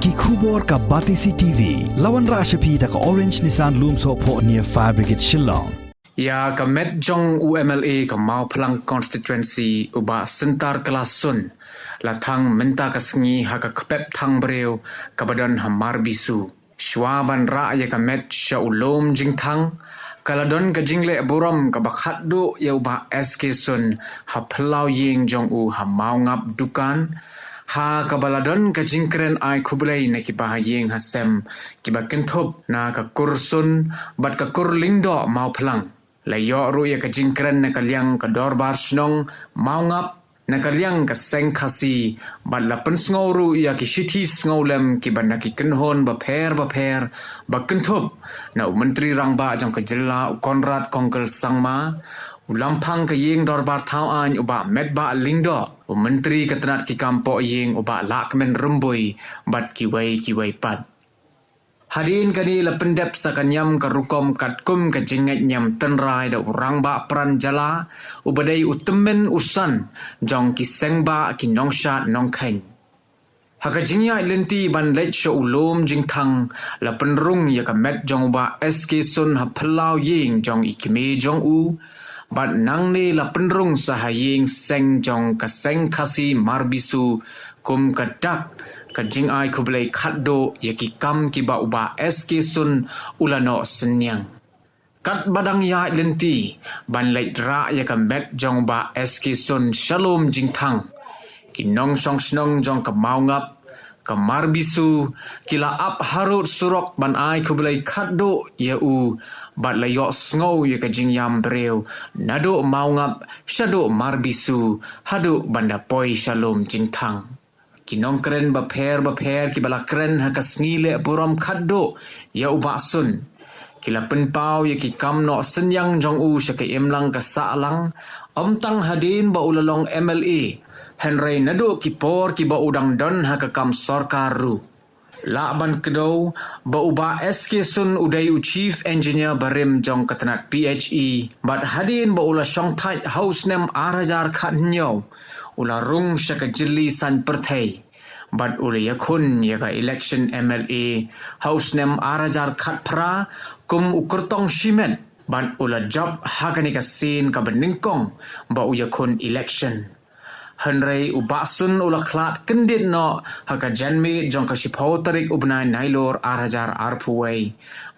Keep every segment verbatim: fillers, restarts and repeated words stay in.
Ki khubor ka Batesi TV. La wanrah sha phi da ka Orange Nissan Lumsohphoh near Fire Brigade Shillong. Ïa ka met jong u MLA ka Mawphlang Constituency u Bah Syntar Kyllasun la thang mynta ka sngi ha ka kpep thang briew kaba don ha Marbisu. Shuwa ban rah ïa ka met sha u Lum Jingthang, ka la don ka jingleh burom kaba khatduh ïa u Bah S K Sun ha phyllaw ïing jong u ha Mawngap Dukan, ha kaba la don ka jingkren ai khublei na ki bahaïing hasem kiba kynthup na ka kur Sun bad ka kur Lyngdoh Mawphlang. La ïoh ruh ïa ka jingkren na ka liang ka Dorbar Shnong Mawngap, na ka liang ka Seng Khasi, bad la pynsngew ruh ïa ki shithi sngewlem kiba na ki kynhun bapher bapher, ba kynthup na u Myntri Rangbah jong ka jylla u Conrad Kongkal Sangma, u Lamphang ka ïing Dorbar Thaw Aiñ u Bah Metbah Lyngdoh, u Myntri ka tnat ki kam pohïing u Bah Lahkmen Rymbui, bad kiwei kiwei pat. Hadien kane la pyndep sa ka niam ka rukom katkum ka jingngeit niam tynrai da u Rangbah Pran Jylla, uba dei u tymmen u san jong ki sengbah ki nongshad nongkheiñ. Ha ka jingïaid lynti ban leit sha u Lum Jingthang, la pynrung ïa ka met jong u Bah S K Sun ha phyllaw ïing jong i kmie jong u, bad nangne la pynrung sa ha ïing seng jong ka Seng Khasi Marbisu, kum ka dak ka jingai khublei khatduh ïa ki kam kiba u Bah S K Sun u la noh synñiang. Katba dang ïaid lynti ban leit rah ïa ka met jong u Bah S K Sun sha Lum Jingthang, ki nongshong shnong jong ka Mawngap, ka Marbisu, ki la ap harud surok ban ai khublei khatduh ïa u, bad la ïohsngew ïa ka jingïam briew naduh Mawngap shaduh Marbisu, haduh ban da poi sha Lum Jingthang. Ki nongkren bapher bapher kiba la kren ha ka sngi leh burom khatduh ïa u Bah Sun, ki la pynpaw ïa ki kam noh synñiang jong u sha ka imlang ka sahlang, ym tang hadien ba u la long MLA, hynrei naduh ki por kiba u dang don ha ka kam sorkar ruh. Lah ban kdew ba u Bah S K Sun u dei u Chief Engineer barim jong ka tnat PHE, bad hadien ba u la shongthait ha u snem ar hajar khathynñiew, u la rung sha ka jylli saiñ pyrthei, bad u la ïakhun ïa ka election MLA ha u snem ar hajar khatphra kum u kyrtong shimet, bad u la jop ha kane ka sien kaba nyngkong ba u ïakhun election. Hynrei u Bah Sun u la khlad kyndit noh ha ka janmiet jong ka shiphew tarik u bnai Nailur ar hajar arphew wei.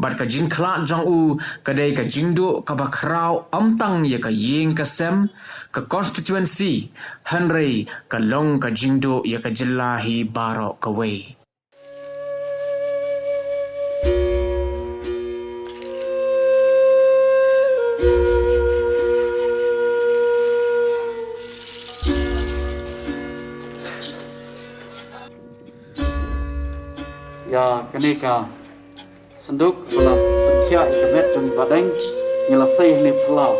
Bad ka jingkhlad jong u ka dei ka jingduh kaba khraw ym tang ïa ka ïing ka sem, ka constituency, hynrei ka long ka jingduh ïa ka jylla hi baroh kawei. Ïa kane ka synduk ba la pynkhiah ïa ka met jong i Bah Deng, ngi la sei hangne phyllaw.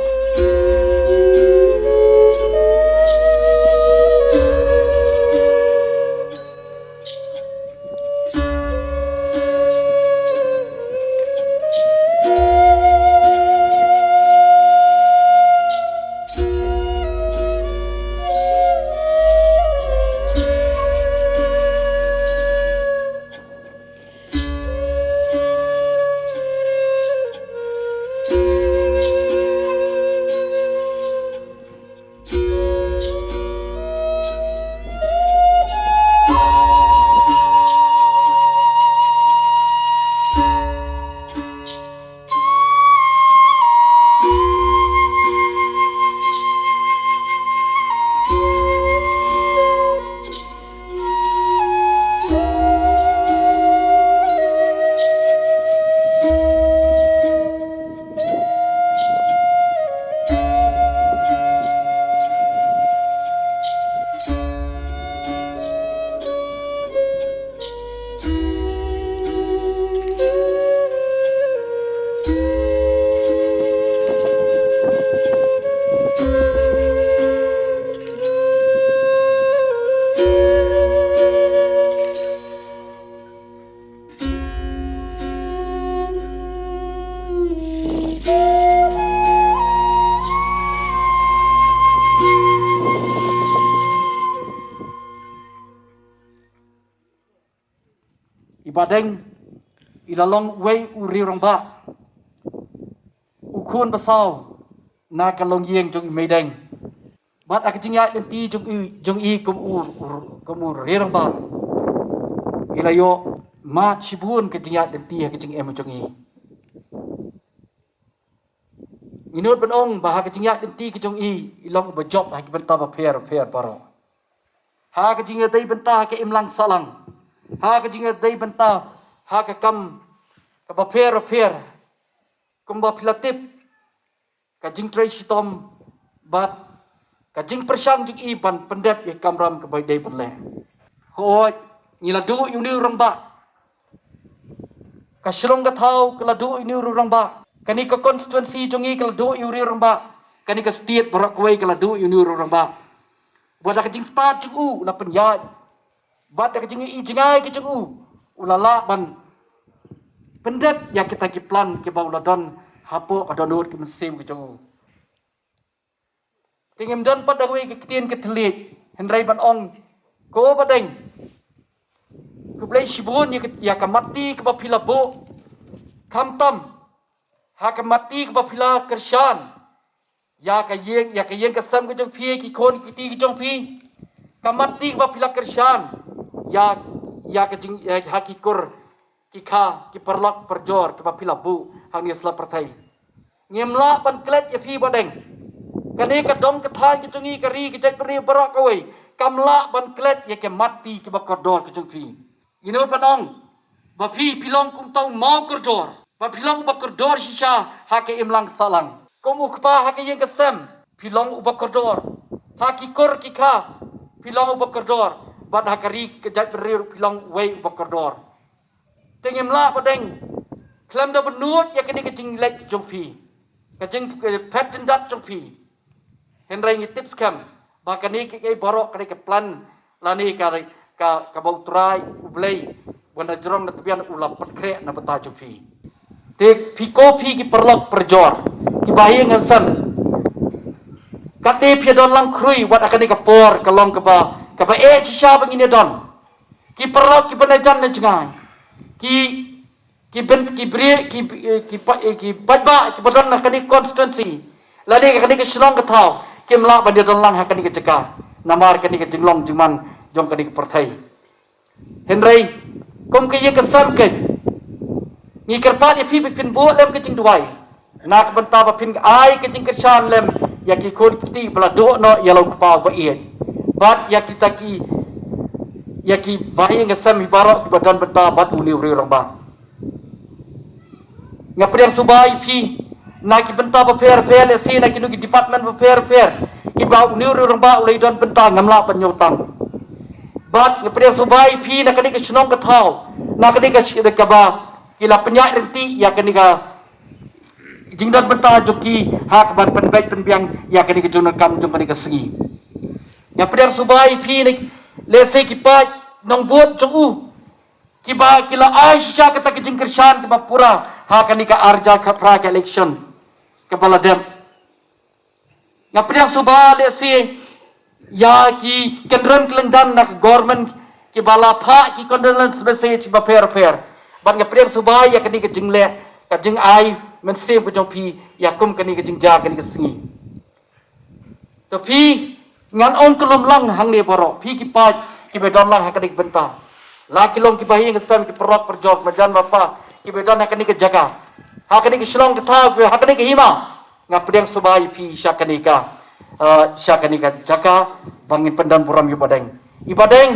I Bah Deng i la long uwei u riew rangbah, u khun basaw na ka longïing jong i Meideng. Bad ha ka jingïaid lynti jong i, jong i kum u, u, kum u riew rangbah, i la ïoh mad shibun ka jingïaid lynti ha ka jingim jong i. Ngi nud ban ong ba ha ka jingïaid lynti ka jong i, i long uba jop ha ki bynta bapher bapher baroh. Ha ka jingïadei bynta ha ka imlang sahlang, ha ka jingïadei bynta ha ka kam kaba pher bapher, kumba phi la tip, ka jingtrei shitom bad ka jingpyrshang jong i ban pyndep ïa ka kamram kaba i dei ban leh. Hooid, ngi la duh ïa une u rangbah. Ka shnong ka thaw ka la duh ïa une u rangbah. Kane ka constituency jong ngi ka la duh ïa une u rangbah. Kane ka state baroh kawei ka la duh ïa une u rangbah. Bad da ka jingstad jong u la pynïaid, bad da ka jingïohi jngai ka jong u, u la lah ban pyndep ïa kita ki plan kiba u la don hapoh ka dohnud ka mynsiem ka jong u. Te ngim don pat da kawei ka ktien ka thylliej, hynrei ban ong, ko Bah Deng, khublei shibun ïa ka, ïa ka matti kaba phi la buh. Khamtam ha ka matti kaba phi la kyrshan ïa ka ïing, ïa ka ïing ka sem ka jong phi, ki khun ki kti ka jong phi. Ka matti kaba phi la kyrshan ïa, ïa ka jing, ïa, ha ki kur, ki kha, ki paralok parajor kiba phi la buh hangne ha sla pyrthei. Ngim lah ban klet ïa phi Bah Deng. Kane ka dong ka thaiñ ka jong ngi, ka ri ka jaitbynriew baroh kawei, kam lah ban klet ïa ka matti kiba kordor ka jong phi. Ngi nud ban ong ba phi, phi long kumta u maw kordor, ba phi long uba kordor shisha ha ka imlang sahlang. Kum u kpa ha ka ïing ka sem, phi long uba kordor. Ha ki kur ki kha, phi long uba kordor. Bad ha ka ri ka jaitbynriew phi long uwei uba kordor. Te ngim lah Bah Deng, khlem da bynnud ïa kane ka jingleh jong phi, ka jingphet jingdat jong phi. Hynrei ngi tip skhem ba kane ka, ka baroh kane ka plan lane ka, ka, kaba U Trai U Blei ba na jrong na tbian u la pynkhreh na bynta jong phi. Te phi, ko phi ki paralok parajor, ki bahaïing hasem, kat de phi don lang khrui wat ha kane ka por ka long kaba, kaba eh shisha ba ngin ïa don. Ki paralok kiba na jan na jngai, ki, ki byn, ki briew, ki, ki, pa- eh, ki paidbah kiba don ha kane ka constituency lane ha kane ka shnong ka thaw, kim lah ban ïa don lang ha kane ka jaka namar kane ka jinglong jingman jong kane ka pyrthei. Hynrei kum ka ïing ka sem keiñ, ngi kyrpad ïa phi ba phin buh lem ka jingduwai na ka bynta ba phin ai ka jingkyrshan lem ïa ki khun ki kti ba la duh noh ïa la u kpa uba ïeit, bad ïa kita ki, ïa ki bahaïing hasem hi baroh kiba don bynta bad une u riew rangbah. Nga pdiang suba ïa phi na ki bynta bapher bapher, lehse na kino ki department bapher bapher kiba une u riew rangbah u la ïa don bynta, ngam lah ban ñiewtang. Bad nga pdiang suba ïa phi na kane ka shnong ka thaw, na kane ka shi- kaba ki la pynïaid ryntih ïa kane ka jingdon bynta jong ki ha kaba pynbeit pynbiang ïa kane ka jingdonkam jong kane ka sngi. Nga pdiang suba ïa phi na, lehse ki paid nongbud jong u kiba ki la ai shisha kata ka jingkyrshan kaba pura ha kane ka ar hajar khatphra ka election kaba la dep. Nga pdiang suba lehse ïa ki kynrem kylleng dan na ka government kiba la phah ki condolence message bapher bapher. Bad nga pdiang suba ïa kane ka jingleh, ka jingai mynsiem ka jong phi ïa kum kane ka jingjia kane ka sngi. Te phi, ngan ong ka lum lang hangne baroh, phi ki paid kiba don lang ha kane ka bynta, la ki long ki bahaïing hasem, ki paralok parajor, majan mapa kiba don ha kane ka jaka, ha kane ka shnong ka thaw, ha kane ka hima, nga pdiang suba ïa phi sha kane ka, eh, sha kane ka jaka ba ngin pyndon burom ïa u Bah Deng. I Bah Deng,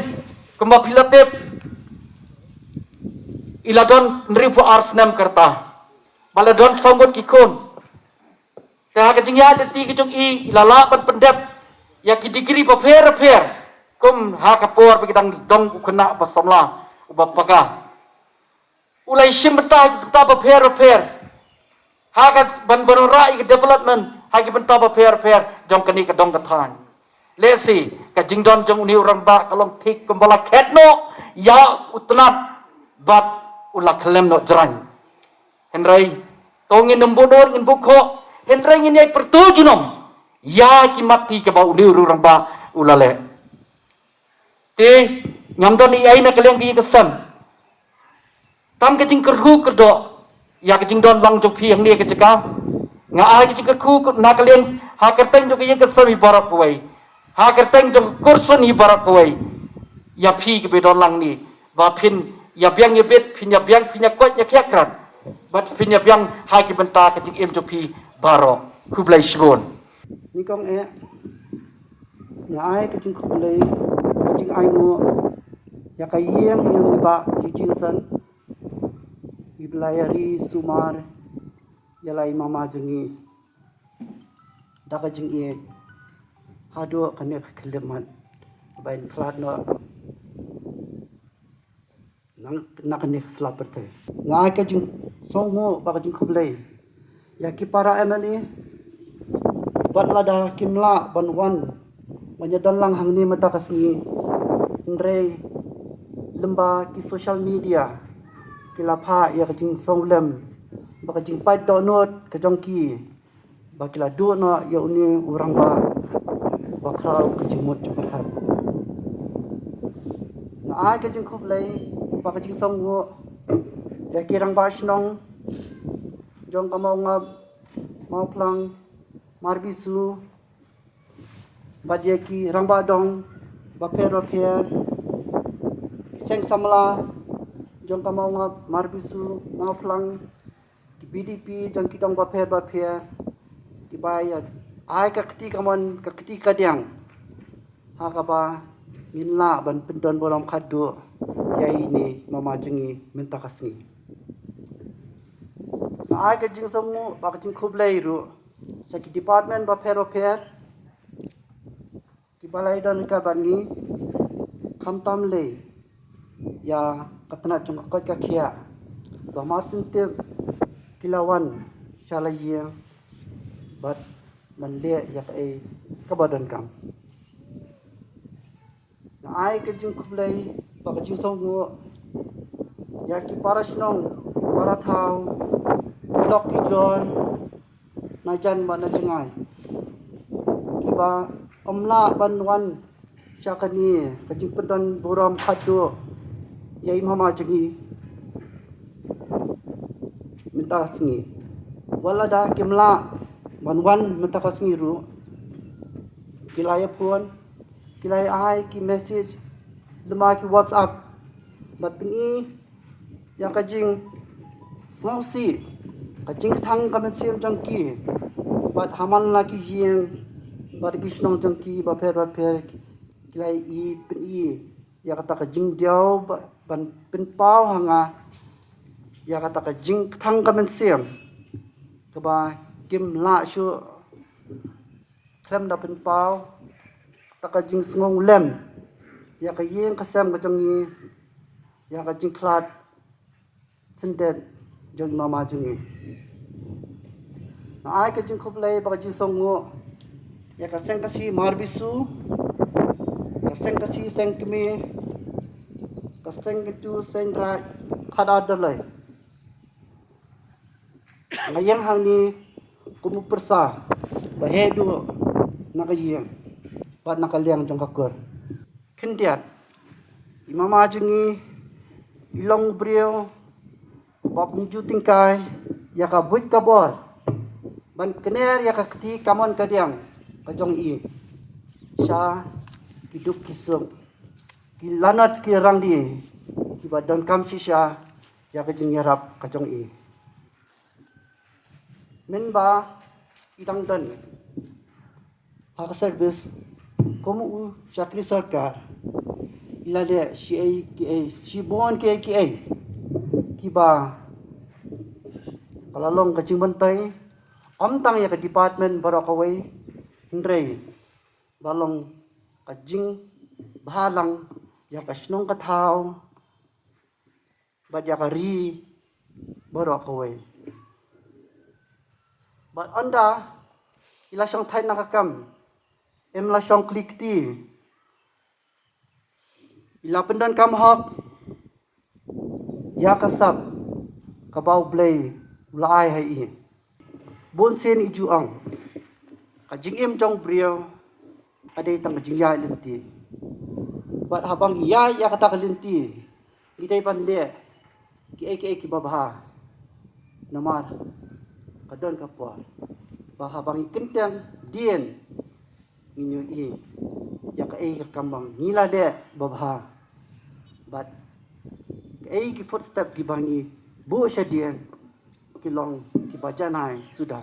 kumba phi la tip, i la don hynriewphew ar snem ka rta, ba la don saw ngut ki khun. Te ha ka jingïaid lynti ka jong i, i la lah ban pyndep ïa ki degree bapher bapher, kum ha ka por ba ki dang dong u khynnah ba samla, uba paka. U la ïashim bynta ha ki bynta bapher bapher, ha ka ban, ban wanrah ïa ka development ha ki bynta bapher bapher jong kane ka dong ka thaiñ. Lehse ka jingdon jong une u rangbah ka long thik kumba la khet noh ïa u tnat bad u la khlem noh jrang. Hynrei to ngin ym buh dur, ngin buh khoh, hynrei ngin ïai pyrto junom ïa ki mat ki kaba une u rangbah u la leh. Te ngam don ei ei na ka liang ka ïing ka sem. Tang ka jingkyrhuh kyrdoh ïa ka jingdon lang jong phi hangne ka jaka. Nga ai ka jingkyrhuh na ka liang ha kyrteng jong ka ïing ka sem hi baroh kawei, ha kyrteng jong ka kursun hi baroh kawei, ïa phi kiba don lang hangne, ba phin ïa biang ïa bit, phin ïa biang, phin ïa koit ïa khiah krat, bad phin ïa biang ha ki bynta ka jingim jong phi baroh. Khublei shibun. Nyngkong eh, nga ai ka jingkhublei, ka jingainguh ïa ka ïing ïa i Bah Eugene Sen, iba la ïa ri sumar ïa la i mama jong ngi da ka jingïeit haduh kane ka khyllipmat ba in khlad noh na, na kane ka sla pyrthei. Nga ai ka jingsngewnguh bad ka jingkhublei ïa ki para M L A, wat lada kim lah ban wan ban ïa don lang hangne mynta ka sngi, hynrei lyngba ki social media ki la phah ïa ka jingsngewlem bad ka jingpait dohnud ka jong ki ba ki la duh noh ïa une u rangbah bakhraw ka jingmut jingpyrkhat. Nga ai ka jingkhublei bad ka jingsngewnguh ïa ki rangbah shnong jong ka Mawngap, Mawphlang, Marbisu, bad ïa ki rangbah dong bapher bapher, ki seng samla jong ka Mawngap, Marbisu, Mawphlang, ki B D P jong ki dong bapher bapher, kiba ïa ai ka kti kamon ka kti kadiang ha kaba ngin lah ban pyndon burom khatduh ïa ine i mama jong ngi mynta ka sngi. Nga ai ka jingsngewnguh bad ka jingkhublei ruh sha ki department bapher bapher kiba la ïadon ryngkat bad ngi, khamtam lei ïa ka tnat jong ka koit ka khiah ba mar syn tip ki la wan sha la ïing bad ban leh ïa kaei kaba donkam. Nga ai ka jingkhublei bad ka jingsngewnguh ïa ki para shnong, para thaw, ki lok ki jor, na jan bad na jngai, kiba ym lah ban wan sha kane ka jingpyndon burom khatduh ïa i mama jong ngi mynta ka sngi. Wat lada kim lah ban wan mynta ka sngi ruh, ki la ïa phone, ki la ïa ai ki message lyngba ki WhatsApp bad pyni ïa ka jingsngewsih, ka jingkthang ka mynsiem jong ki bad ha man la ki ïing bad ki shnong jong ki bapher bapher, ki la ïa pyni ïa kata ka jingdiaw ba, ban pynpaw ha nga ïa kata ka jingkthang ka mynsiem kaba kim lah shuh khlem da pynpaw kata ka jingsngewlem ïa ka ïing ka sem ka jong ngi, ïa ka jingkhlad syndet jong i mama jong ngi. Nga ai ka jingkhublei bad ka jingsngewnguh ïa ka Seng Khasi Marbisu, ka Seng Khasi Seng Kmie, ka Seng Kyntu Seng Raid Khadar Dalei. Nga ïeng hangne kum u pyrsa ba heh duh na ka ïing bad na ka liang jong ka kur. Khyndiat, i mama jong ngi i long u briew uba pynjut tyngkai ïa ka buit ka bor ban kner ïa ka kti kamon kadiang ka jong i sha ki duk ki suk, ki lanot ki rangli kiba donkam shisha ïa ka jingïarap ka jong i. Mynba i dang don ha ka service kum u shakri sorkar, i la leh shi ei ki ei, shibun ki ei ki ei kiba ka la long ka jingmyntoi ym tang ïa ka department baroh kawei, hynrei ba long ka jingbhalang ïa ka shnong ka thaw bad ïa ka ri baroh kawei. Bad ynda i la shong thait na ka kam, im la shong kli kti, i la pyndonkam hok ïa ka sap kaba U Blei u la ai ha i. Bun sien i ju ong, ka jingim jong u briew ka dei tang ka jingïaid lynti. Bad haba ngi ïaid ïa kata ka lynti, ngi dei ban leh Ki ei ki ei ki babha. Namar ka don ka por ba haba ngi kynthem dien, ngi ïohi ïa kaei ka kam ba ngi la leh babha. Bad kaei ki footstep kiba ngi buh sha dien ki long kiba janai suda.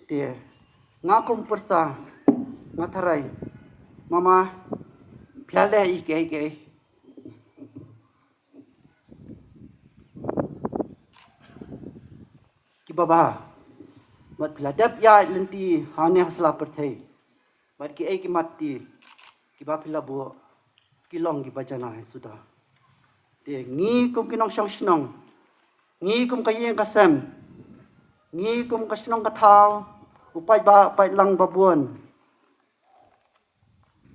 Te nga kum pyrsa nga tharai, mama, phi la leh ei ki ei ki ei ki babha. Bad phi la dep ïaid lynti ha ne ha sla pyrthei. Bad ki ei ki matti kiba phi la buh ki long kiba janai suda. Te ngi kum ki nongshong shnong, ngi kum ka ïing ka sem, ngi kum ka shnong ka thaw, u paidbah paidlang babun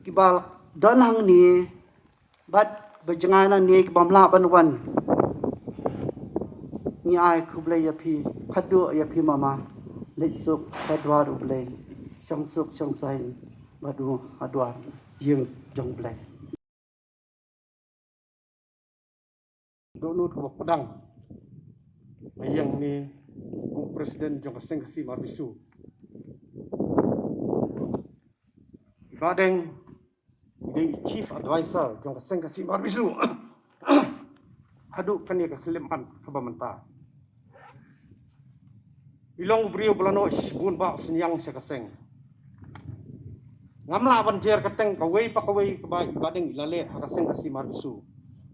kiba don hangne bad ba jngai nangne kiba ym lah ban wan, ngi ai khublei ïa phi, khublei ïa phi mama. Leit suk ha dwar U Blei, shong suk shong saiñ bad u ha dwar ïing jong U Blei. Dohnud kaba pdeng. Nga ïeng hangne kum u president jong ka Seng Khasi Marbisu. Bah Deng i dei i chief advisor jong ka Seng Khasi Marbisu haduh kane ka khyllipmat kaba mynta. I long u briew ba la noh shibun bah synñiang sha ka seng. Ngam lah ban jer kyrteng kawei pa kawei kaba i Bah Deng i la leh ha ka Seng Khasi Marbisu.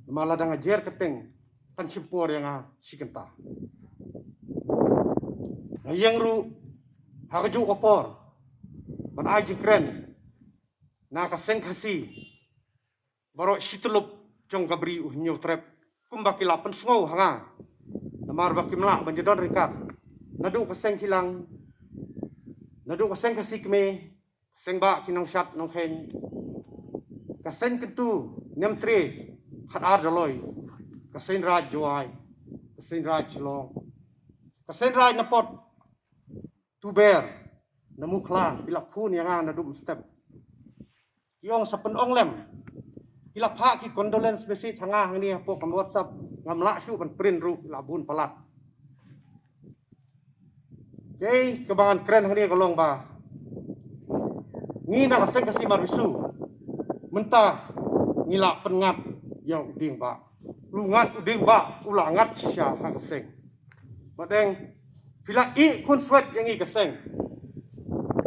Namar lada nga jer kyrteng kan shim por ïa nga shi kynta. Nga ïeng ruh ha kajuh ka por ban ai jingkren na ka Seng Khasi baroh shi tyllup jong ka Bri U Hynñiewtrep kumba ki la pynsngew ha nga. Namar ba kim lah ban ïadon ryngkat, naduh ka Seng Khilang, naduh ka Seng Khasi Kmie, Seng Bah ki Nongshad Nongkheiñ, ka Seng Kyntu, Niamtre, Khadar Doloi, ka Seng Raij Jowai, ka Seng Raij Shillong, ka Seng Raij Napot, Tuber, na Mukhla, ki la phone ïa nga naduh mynstep. Ki ong sa pynong lem. Ki la phah ki condolence message ha nga hangne hapoh ka WhatsApp, ngam lah shuh ban print ruh, la bun palat. Kaei kaba ngan kren hangne ka long ba ngi na ka Seng Khasi Marbisu mynta ngi la pynngat ïa u dieng bah. U ngat u dieng bah u la ngat shisha ha ka seng. Bah Deng, phi la ïeh khunswet ïa ngi ka seng.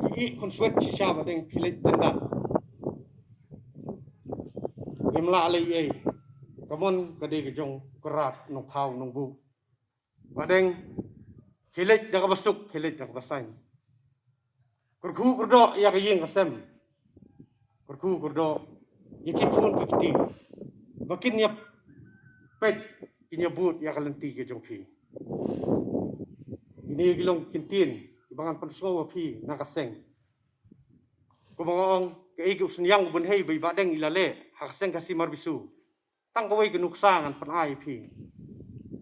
Phi ïeh khunswet shisha Bah Deng, phi leit jyndat. Ngim lah leh ei ei. Ka mon ka dei ka jong u Kynrad Nongthaw Nongbuh. Bah Deng, khie leit da kaba suk, khie leit da kaba saiñ. Kyrkhu kyrdoh ïa ka ïing ka sem. Kyrkhu kyrdoh ïa ki khun ki kti ba kin ïa peit, kin ïa bud ïa ka lynti ka jong phi. Kine ki long ki ktien kiba ngan pynsngew ïa phi na ka seng. Kumba nga ong, kaei ka u synñiang u bynhei ba i Bah Deng i la leh ha ka Seng Khasi Marbisu. Tang kawei ka nuksa ngan pyn-ai ïa phi.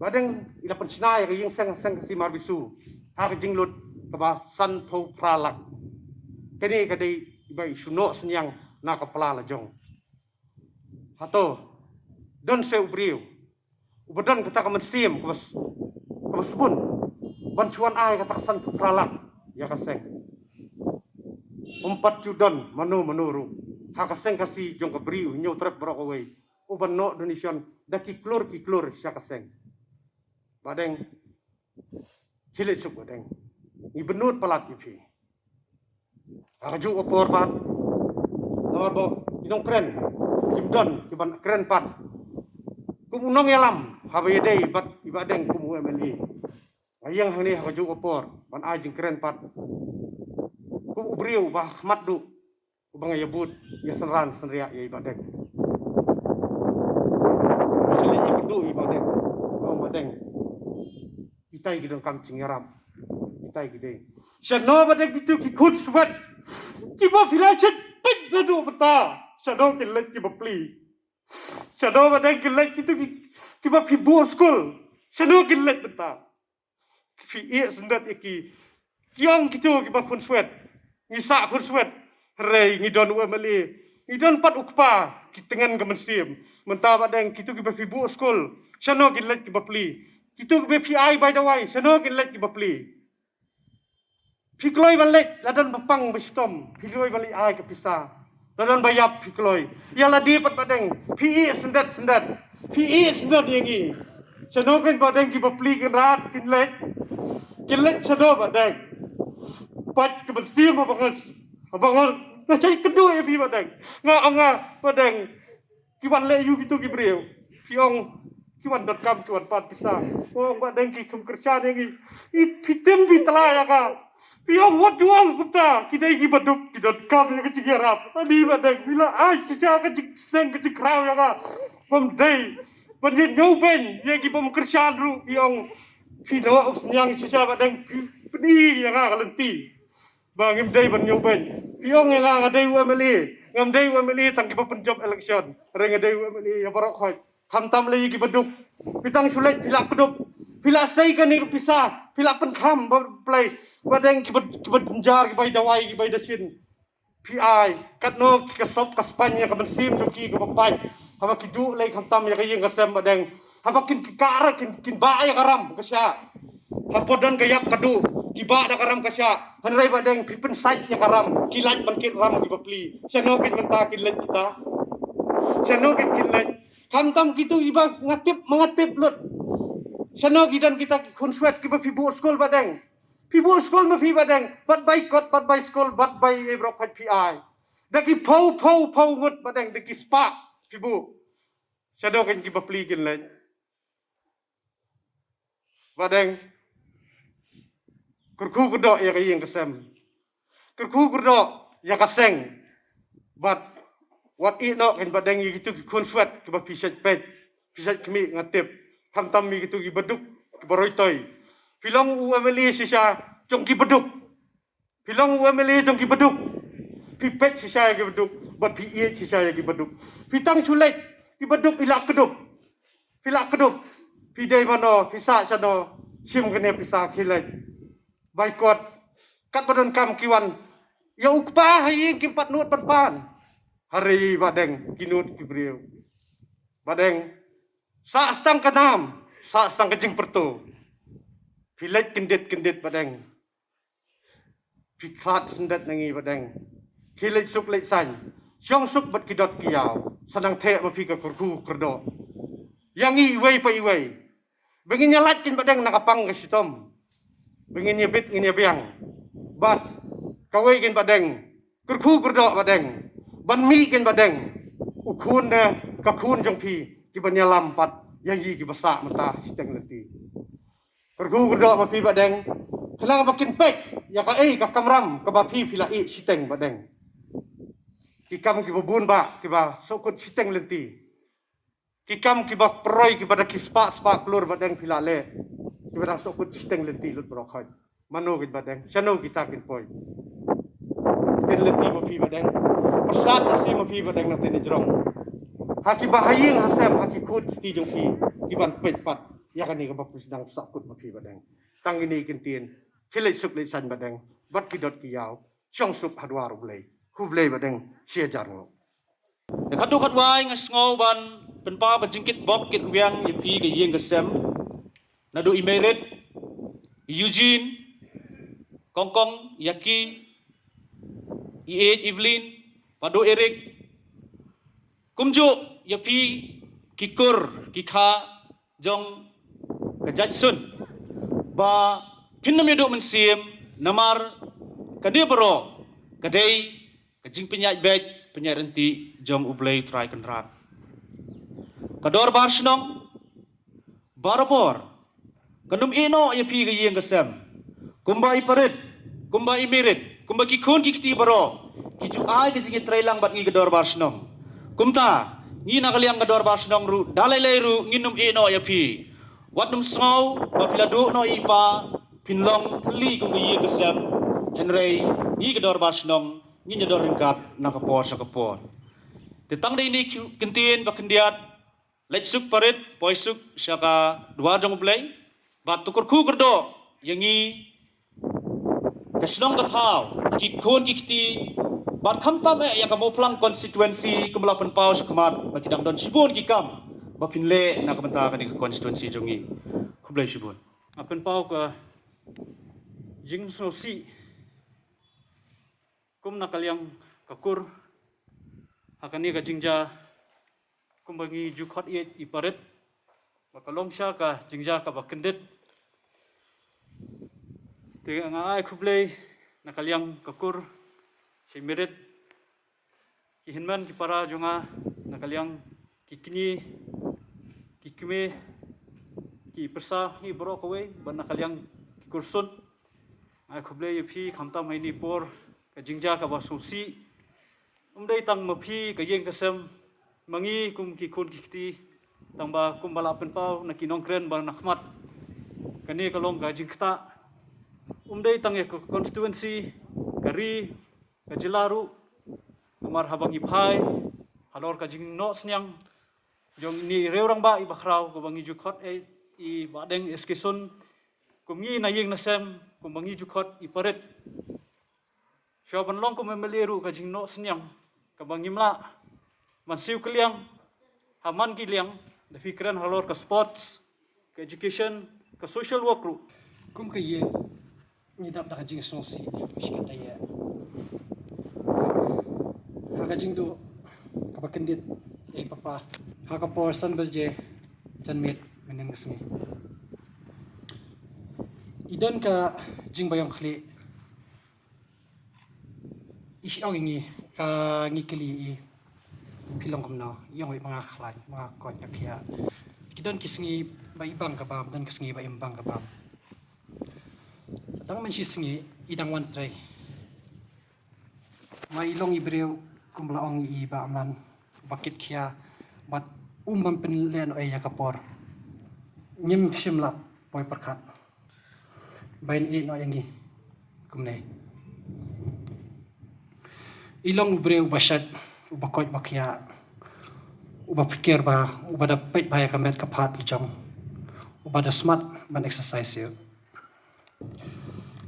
Bah Deng i la pynshna ïa ka ïing seng, Seng Khasi Marbisu ha ka jinglut kaba sanphew phra lak. Kane ka dei ba i shu noh synñiang na ka pla la jong. Hato don seh u briew uba don kata ka mynsiem kaba s-, kaba sbun ban shu wan ai kata ka sanphew phra lak ïa ka seng? Ym pat ju don mano mano ruh ha ka Seng Khasi jong ka Bri U Hynñiewtrep baroh kawei uban noh donation da ki klur ki klur sha ka seng. Bah Deng, khie leit suk Bah Deng. Ngi bynnud palat ïa phi. Ha kajuh ka por pat, namar ba ki nongkren kim don kiban kren pat kum u nongïalam haba ïadei bad i Bah Deng kum u M L A. Nga ïeng hangne ha kajuh ka por ban ai jingkren pat kum u briew ba ha khmat duh, uba nga ïa bud, ïa synran synriah ïa i Bah Deng. Nga shu leit ïakynduh ïa i Bah Deng. Nga ong, Bah Deng, kitai ki donkam jingïarap. Kitai ki dei. Shano Bah Deng kito ki khunswet kiba phi la shit peit naduh mynta? Shano kin leit kiba plie? Shano Bah Deng kin leit kito ki, kiba phi buh skul? Shano kin leit mynta? Phi ïeh syndet ïa ki. Ki ong kito kiba khunswet. Ngi sah khunswet. Hynrei ngi don u M L A, ngi don pat u kpa, ki tngen ka mynsiem. Mynta Bahdeng, kito kiba phi buh skul, shano kin leit ki bapli? Kito kiba phi ai bai dawai, shano kin leit ki bapli? Phi kloi ban leit, la don ba pang ba shitom, phi kloi ban leit ai ka pisa. La don ba ïap, phi kloi. Ïa lade pat Bahdeng, phi ïeh syndet syndet. Phi ïeh syndet ïa ngi. Shano kin Bahdeng ki bapli kin rat, kin leit? Kin leit shano Bahdeng? Pat ka mynsiem haba nga, haba nga, nga shait kynduh ïa phi Bahdeng. Nga, nga Bahdeng, ki wan leh ïa kito ki briew. Phi ong ki wan donkam, ki wan pan pisa. Ong Bahdeng, ki kham kyrshan ïa ngi. I, phi tim phi tla ïa ka. Phi ong wat ju ong kumta, ki dei kiba duk, ki donkam ïa ka jingïarap. Ani Bahdeng, phi la ai shisha ka jingsneng ka jingkhraw ïa ka. Bym dei ban ïa ñiew beiñ ïa ki bym kyrshan ruh. Phi ong phi noh u sniang shisha Bahdeng, phi pyni ïa nga ka lynti ba ngim dei ban ñiew beiñ. Phi ong ïa nga, nga dei u M L A. Ngam dei u M L A tang kiba pynjop election. Hynrei nga dei u M L A ïa baroh khoit. Khamtam lei ïa kiba duk. Phi tang shu leit phi la kdup. Phi la sei kane ka pisa, phi la pynkham ba Blei. Bahdeng, kiba, kiba jynjar, kiba ïa dawai, kiba ïa dashin. Phi ai katno ka sop ka spaiñ ïa ka mynsiem jong ki kaba pait. Haba ki duh lei khamtam ïa ka ïing ka sem Bahdeng. Haba kin, ki kah ra kin, kin bah ïa ka ram ka shah. Haba don ka ïap ka duh, ki bah da ka ram ka shah. Hynrei Bahdeng, phi pynsait ïa ka ram, ki lait ban kit ram ki bapli. Shano kin mynta kin leit kita? Shano kin kin leit? Khamtam kito kiba nga tip ma nga tip lut. Shano ki don kita ki khun swet kiba phi buh skul Bahdeng? Phi buh skul ma phi Bahdeng, bad bai kot, bad bai skul, bad bai ei brok phi ai. Da ki phew phew phew ngut Bahdeng, da ki spah phi buh. Shano kin ki bapli kin leit? Bahdeng, kyrkhu kyrdoh ïa ka ïing ka sem. Kyrkhu kyrdoh ïa ka seng. Bad wat ïeh noh kin Bahdeng ïa kito ki khun swet kiba phi shait peit, phi shait khmih, nga tip. Khamtam ïa kito kiba duk, kiba roi toi. Phi long u M L A shisha jong kiba duk. Phi long u M L A jong kiba duk. Phi peit shisha ïa kiba duk, bad phi ïeit shisha ïa kiba duk. Phi tang shu leit, kiba duk i la kdup. Phi la kdup. Phi dei mano, phi sah shano, shim kane pisa, khie leit. Bai kot. Katba donkam ki wan. Ïa u kpa ha ïing kim pat nud ban pan. Hynrei Bahdeng, ki nud ki briew. Bahdeng, sah tang ka nam, sah tang ka jingpyrto. Phi leit kyndit kyndit Bahdeng. Phi khlad syndet na ngi Bahdeng. Khie leit suk leit saiñ, shong suk bad ki dot ki ïaw. Sa nang theh ma phi ka kyrkhu kyrdoh ïa ngi iwei pa iwei. Ba ngin ïa lait kin Bahdeng na ka pang ka shitom. Ba ngin ïa bit ngin ïa biang. Bad kawei kin Bahdeng, kyrkhu kyrdoh Bahdeng, ban mih kin Bahdeng u khun ne ka khun jong phi, kiban ïalam pat ïa ngi kiba sah mynta shiteng lynti. Kyrkhu kyrdoh ma phi Bahdeng. Khnang ba kin peit ïa kaei ka kamram kaba phi phi la ïeh shiteng Bahdeng. Ki kam kiba bun bah kiba sahkut shiteng lynti. Ki kam kiba pyroi kiba da ki spah spah klur Bahdeng phi la leh, kiba dang sahkut shiteng lynti lut baroh khoit. Mano kin Bahdeng, shano kita kin poi? Kin lynti ma phi Bahdeng. Pyrsad lynti ma phi Bahdeng na teni jrong. Ha kiba ha ïing ha sem, ha ki khun ki kti jong phi, kiban peit pat ïa kane kaba phi sdang sahkut ma phi Bahdeng. Tang kine ki ktien. Khie leit suk leit saiñ Bahdeng, bad ki dot ki ïaw. Shong suk ha dwar U Blei. Khublei Bahdeng, shi hajar nguh. Te khatduh khatwai nga sngew ban pynpaw ka jingkitbok kitrwiang ïa phi ka ïing ka sem. Naduh i Meirit, i Eugene, Kongkong, Yaki, i Ej, Evelyn, Pado, Eric. Kumjuh ïa phi ki kur ki kha jong ka jait sun, ba phin ym ïaduh mynsiem, namar kane baroh ka dei ka jingpynïaid beit pynïaid ryntih jong U Blei Trai Kynrad. Ka dorbar shnong barabor kan ym ïeh noh ïa phi ka ïing ka sem. Kumba i Parit, kumba i Mirit, kumba ki khun ki kti baroh ki ju ai ka jingïatreilang bad ngi ka dorbar shnong. Kumta ngi na ka liang ka dorbar shnong ruh da lei lei ruh ngin ym ïeh noh ïa phi. Wat nym sngew ba phi la duh noh i pa phin long thylli kum ka ïing ka sem. Hynrei ngi ka dorbar shnong ngin ïadon ryngkat na ka por sha ka por. Te tang dei ine ki ktien ba khyndiat, leit suk Parit, poi suk sha ka dwar jong U Blei, bad to kyrkhu kyrdoh ïa ngi ka shnong ka thaw, ki khun ki kti, Bad khamtam eh ïa ka Mawphlang constituency kumba la pynpaw shakhmat ba ki dang don shibun ki kam ba phin leh na ka bynta kane ka constituency jong ngi. Khublei shibun. Nga pynpaw ka jingsngewsih kum na ka liang ka kur ha kane ka jingjia kumba ngi ju khot ïa i parit ba ka long sha ka jingjia kaba kyndit. Te nga ai khublei na ka liang ka kur shi mirit ki hynmen ki para jong nga na ka liang ki kñi ki kmie ki pyrsa ngi baroh kawei ba na ka liang ki kur sun. Nga ai khublei ïa phi khamtam ha ini por ka jingjia kaba sngewsih. Um dei tang ma phi ka ïing ka sem ma ngi kum ki khun ki kti tang ba kumba la pynpaw na ki nongkren ba na khmat. Kane ka long ka jingktah um dei tang ïa ka constituency ka ri ka jylla ruh. Namar haba ngi phai halor ka jingnoh sniang jong ini i riew rangbah iba khraw kaba ngi ju khot eh i Bahdeng S K Sun kum ngi na ïing na sem kumba ngi ju khot i parit. Shuwa ban long kum M L A ruh ka jingnoh sniang kaba ngim lah ban siew kylliang ha man ki liang da phi kren halor ka sports ka education ka social work ruh. Kum ka ïing ngi dap da ka jingsngewsih shi katta ïa ha ka jingduh kaba kyndit ïa i papa ha ka por san baje janmiet mynnin ka sngi. I don ka jingbaïong khlieh. I shi ong i ngi ka ngi kylli i phi long kumno i ong i ma nga khlaiñ ma nga koit ka khia. Ki don ki sngi ba i bang ka bam don ki sngi ba im bang ka bam. Dang mynshi sngi i dang wan trei. Ma i long i briew kumba la ong i ba amlan ba kit khia bad um bam pynleh noh ïa ka por. Ngim shim lap poi pyrkhat. Ba in ïeh noh ïa ngi kumne. I long u briew uba shait uba koit ba khia uba pyrkhat ba uba da peit ba ïa ka met ka phad la jong uba da smat ban exercise ïa.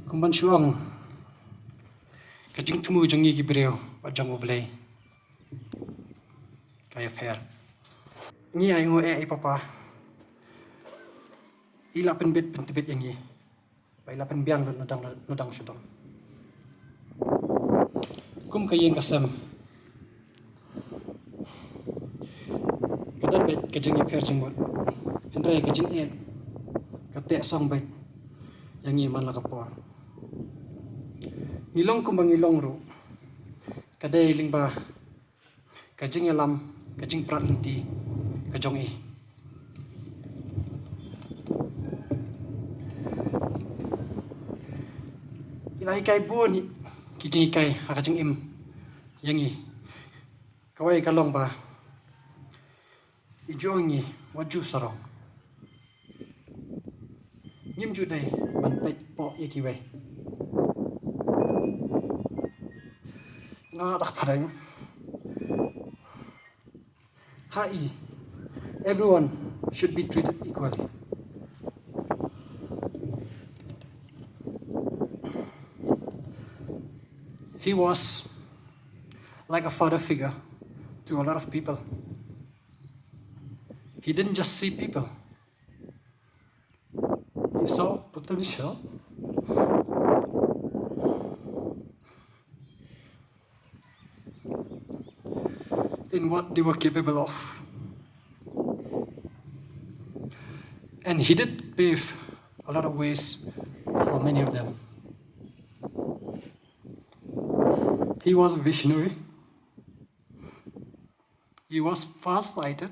Kumban shu ong ka jingthmu jong ngi ki briew ba jong u Blei. Ka ïapher ngi ai ngo eh i papa. I la pynbit pyntbit ïa ngi ba i la pynbiang lut nodang nodang shudong. Kum ka ïing ka sem ka don beit ka jingïapher jingmut hynrei ka jingeh ka teh song beit ïa ngi man la ka por. Ngi long kumba ngi long ruh ka dei lyngba ka jingïalam ka jingprat lynti ka jong i. I la hikai bun ki jinghikai ha ka jingim ïa ngi. Kawei ka long ba i ju ong ngi wat ju sarong. Ngim ju dei ban peit poh ïa kiwei. Na dak phareng ha i everyone should be treated equally. He was like a father figure to a lot of people. He didn't just see people, he saw potential in what they were capable of. And he did pave a lot of ways for many of them. He was a visionary. He was far-sighted.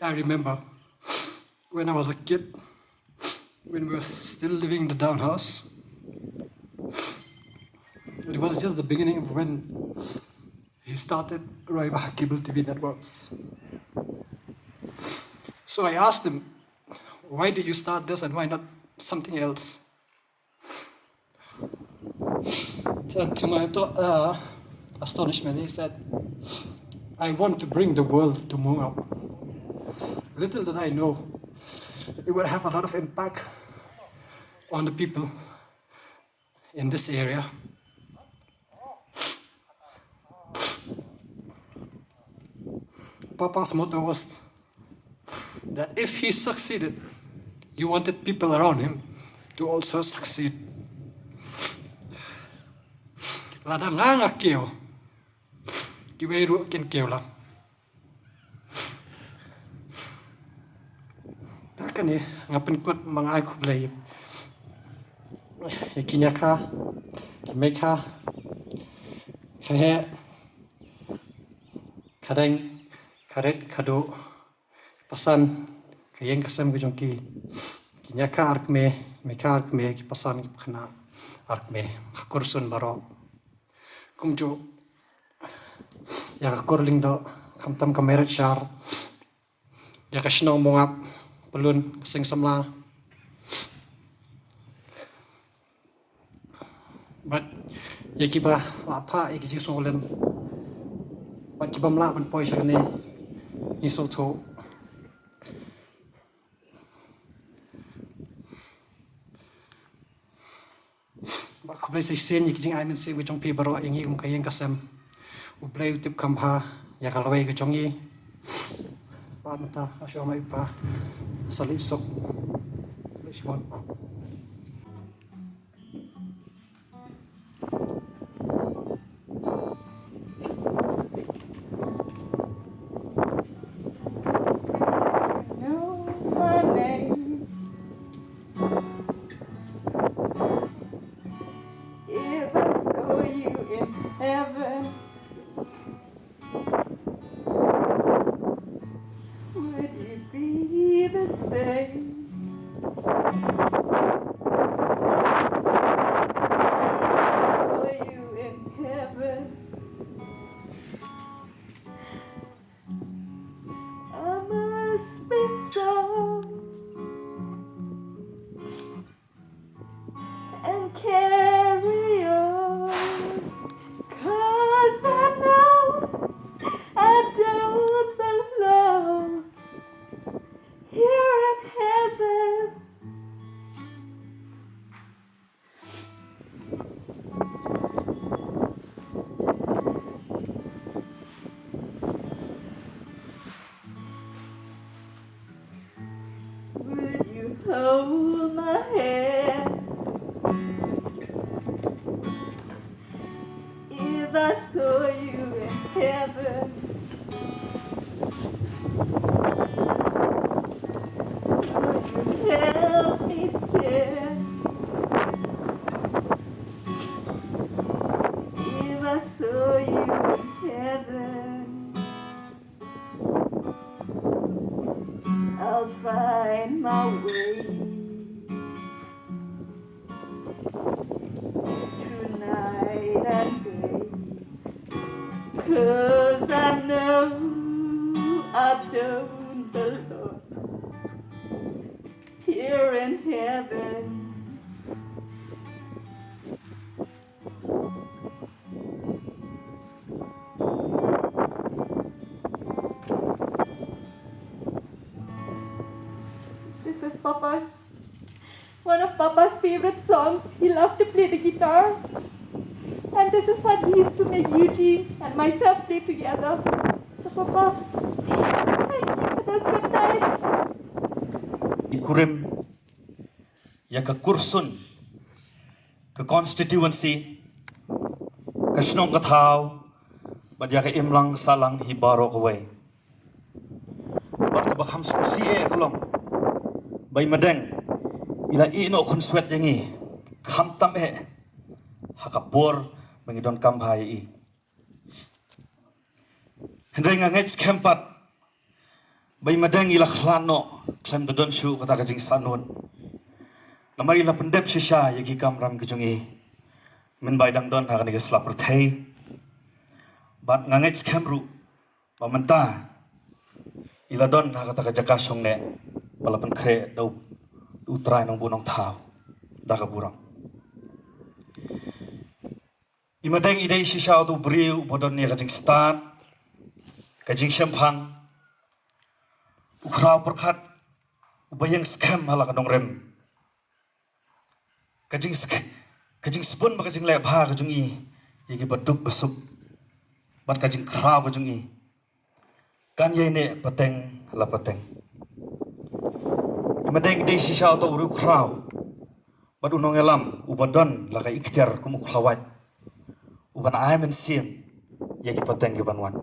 I remember when I was a kid, when we were still living in the down house, it was just the beginning of when he started Roy Baha Cable T V networks. So I asked him, "Why did you start this and why not something else?" And to my to- uh, astonishment, he said, "I want to bring the world to Mawngap." Little did I know it would have a lot of impact on the people in this area. Papa's motto was that if he succeeded, he wanted people around him to also succeed. Lada nga nga kiew, kiwei ruh kin kiew lang. Te kane nga pynkut ma nga ai khublei ïa ki ñiakha, ki meikha, kha heh, kha deng, kha rit, kha duh, pasan, ka ïing ka sem ka jong ki, ki ñiakha ar kmie, meikha ar kmie, ki pasan ki pakhynnah ar kmie, ka kursun baroh. Kumjuh ïa ka kur Lyngdoh, khamtam ka Merichar, ïa ka shnong Mongap, Pyllun, ka Seng Samla. Bad ïa kiba la phah ïa ki jingsngewlem, bad kiba ym lah ban poi sha kane, ngi sngewthuh. Bad khublei sa shisien ïa ki jingai mynsiem ki jong phi baroh ïa ngi kum ka ïing ka sem. U Blei u tip kham bha ïa ka lawei ka jong ngi. Bad mynta, sha ma i pa, sa leit suk. Khublei shibun. Know my name. If I saw you in heaven, would you be the same? Saw you in heaven, I must be strong and carry on, 'cause I know I don't belong here in heaven. Would you hold my hand if I saw you in heaven? Would you help me stand if I saw you in heaven? I'll find my way through night and day, 'cause I know I don't belong here in heaven. This is Papa's, one of Papa's favorite songs. He loved to play the guitar. And this is what he used to make Yuji and myself play together. So, Papa, thank you for those good times. I kurim ïa ka kursun, ka constituency, ka shnong ka thaw, bad ïa ka imlang sahlang hi baroh kawei. Bad kaba kham sngewsih eh ka long ba i Madeng i la ïeh noh khunswet ïa ngi, khamtam eh ha ka por ba ngi donkam bha ïa i. Hynrei nga ngeit skhem pat ba i Madeng i la khlad noh khlem da don shuh kata ka jingsahnut. Namar i la pyndep shisha ïa ki kamram ki jong i mynba i dang don ha kane ka sla pyrthei. Bad nga ngeit skhem ruh ba mynta i la don ha kata ka jaka shongneh ba la pynkhreh da u, u Trai Nongbuh Nongthaw da ka burom. I Madeng i dei shisha uta u briew uba don ïa ka jingstad, ka jingshemphang, u khraw pyrkhat, uba ïeng skhem ha la ka nongrim. ka jing ka jingsbun bad ka jingleh bha ka jong i ïa ki baduk basuk bad ka jingkhraw ka jong i kan ïai neh pateng la pateng. I Madeng i dei shisha uta u riewkhraw bad u nongïalam uba don la ka iktiar kum u khlawait uban ai mynsiem ïa ki pateng ki ban wan.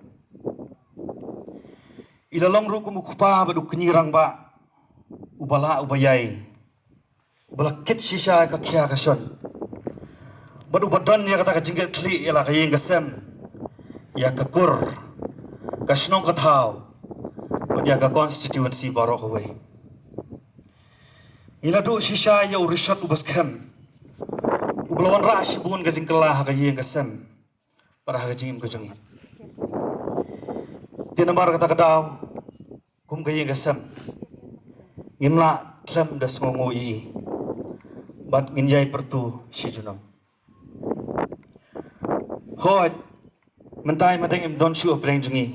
I la long ruh kum u kpa bad u kñi rangbah uba lah uba ïai, uba la kit shisha ka khia ka shon bad uba don ïa kata ka jingkitkhlieh ïa la ka ïing ka sem, ïa ka kur, ka shnong ka thaw bad ïa ka constituency baroh kawei. Ngi la duh shisha ïa u Rishot uba skhem uba la wanrah shibun ka jingkylla ha ka ïing ka sem bad ha ka jingim ka jong ngi. Te namar kata ka daw kum ka ïing ka sem ngim lah khlem da sngewnguh ïa i bad ngin ïai pyrtu shi junom. Hooid, mynta i Madeng im don shuh hapdeng jong ngi,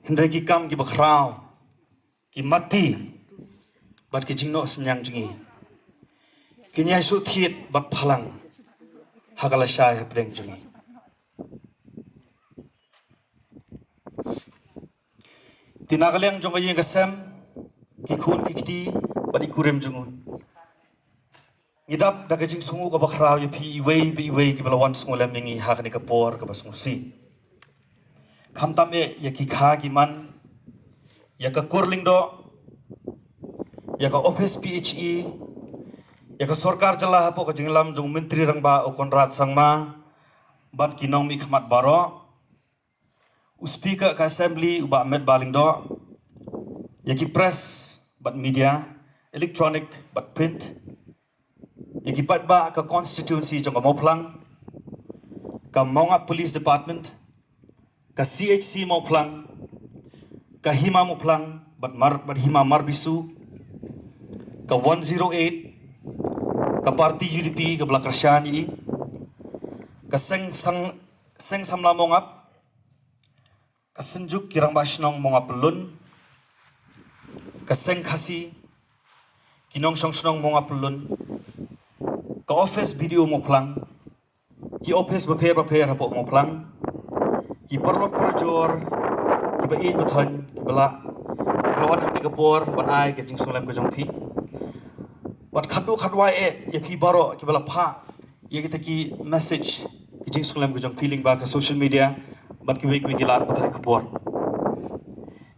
hynrei ki kam kiba khraw, ki mati bad ki jingnoh synñiang jong ngi kin ïai shu thied bad phalang ha ka lashai hapdeng jong ngi. Te na ka liang jong ka ïing ka sem, ki khun ki kti bad i kurim jong u, ngi dap da ka jingsngewnguh kaba khraw ïa phi iwei pa iwei kiba la wan sngewlem ïa ngi ha kane ka por kaba sngewsih. Khamtam eh ïa ki kha ki man, ïa ka kur Lyngdoh, ïa ka ophis P H E, ïa ka sorkar jylla hapoh ka jingïalam jong u Myntri Rangbah u Conrad Sangma bad ki nongmihkhmat baroh, u Speaker ka Assembly u Bah Metbah Lyngdoh, ïa ki press bad media, electronic bad print, ïa ki paidbah ka constituency jong ka Mawphlang, ka Mawngap Police Department, ka C H C Mawphlang, ka Hima Mawphlang bad Mar bad Hima Marbisu, ka one zero eight, ka party U D P kaba la kyrshan ïa i, ka seng sang seng samla Mawngap, ka Synjuk ki Rangbah Shnong Mawngap Pyllun, ka seng Khasi, ki nongshong shnong Mawngap Pyllun, ka ophis B D O Mawphlang, ki ophis bapher bapher hapoh Mawphlang, ki paralok parajor kiba ïeit ba thoiñ kiba lah kiba la wan ha kane ka por ban ai ka jingsngewlem ka jong phi. Bad khatduh khatwai eh ïa phi baroh kiba la phah ïa kita ki message, ki jingsngewlem ka jong phi lyngba ka social media bad kiwei kiwei ki lad pathai khubor.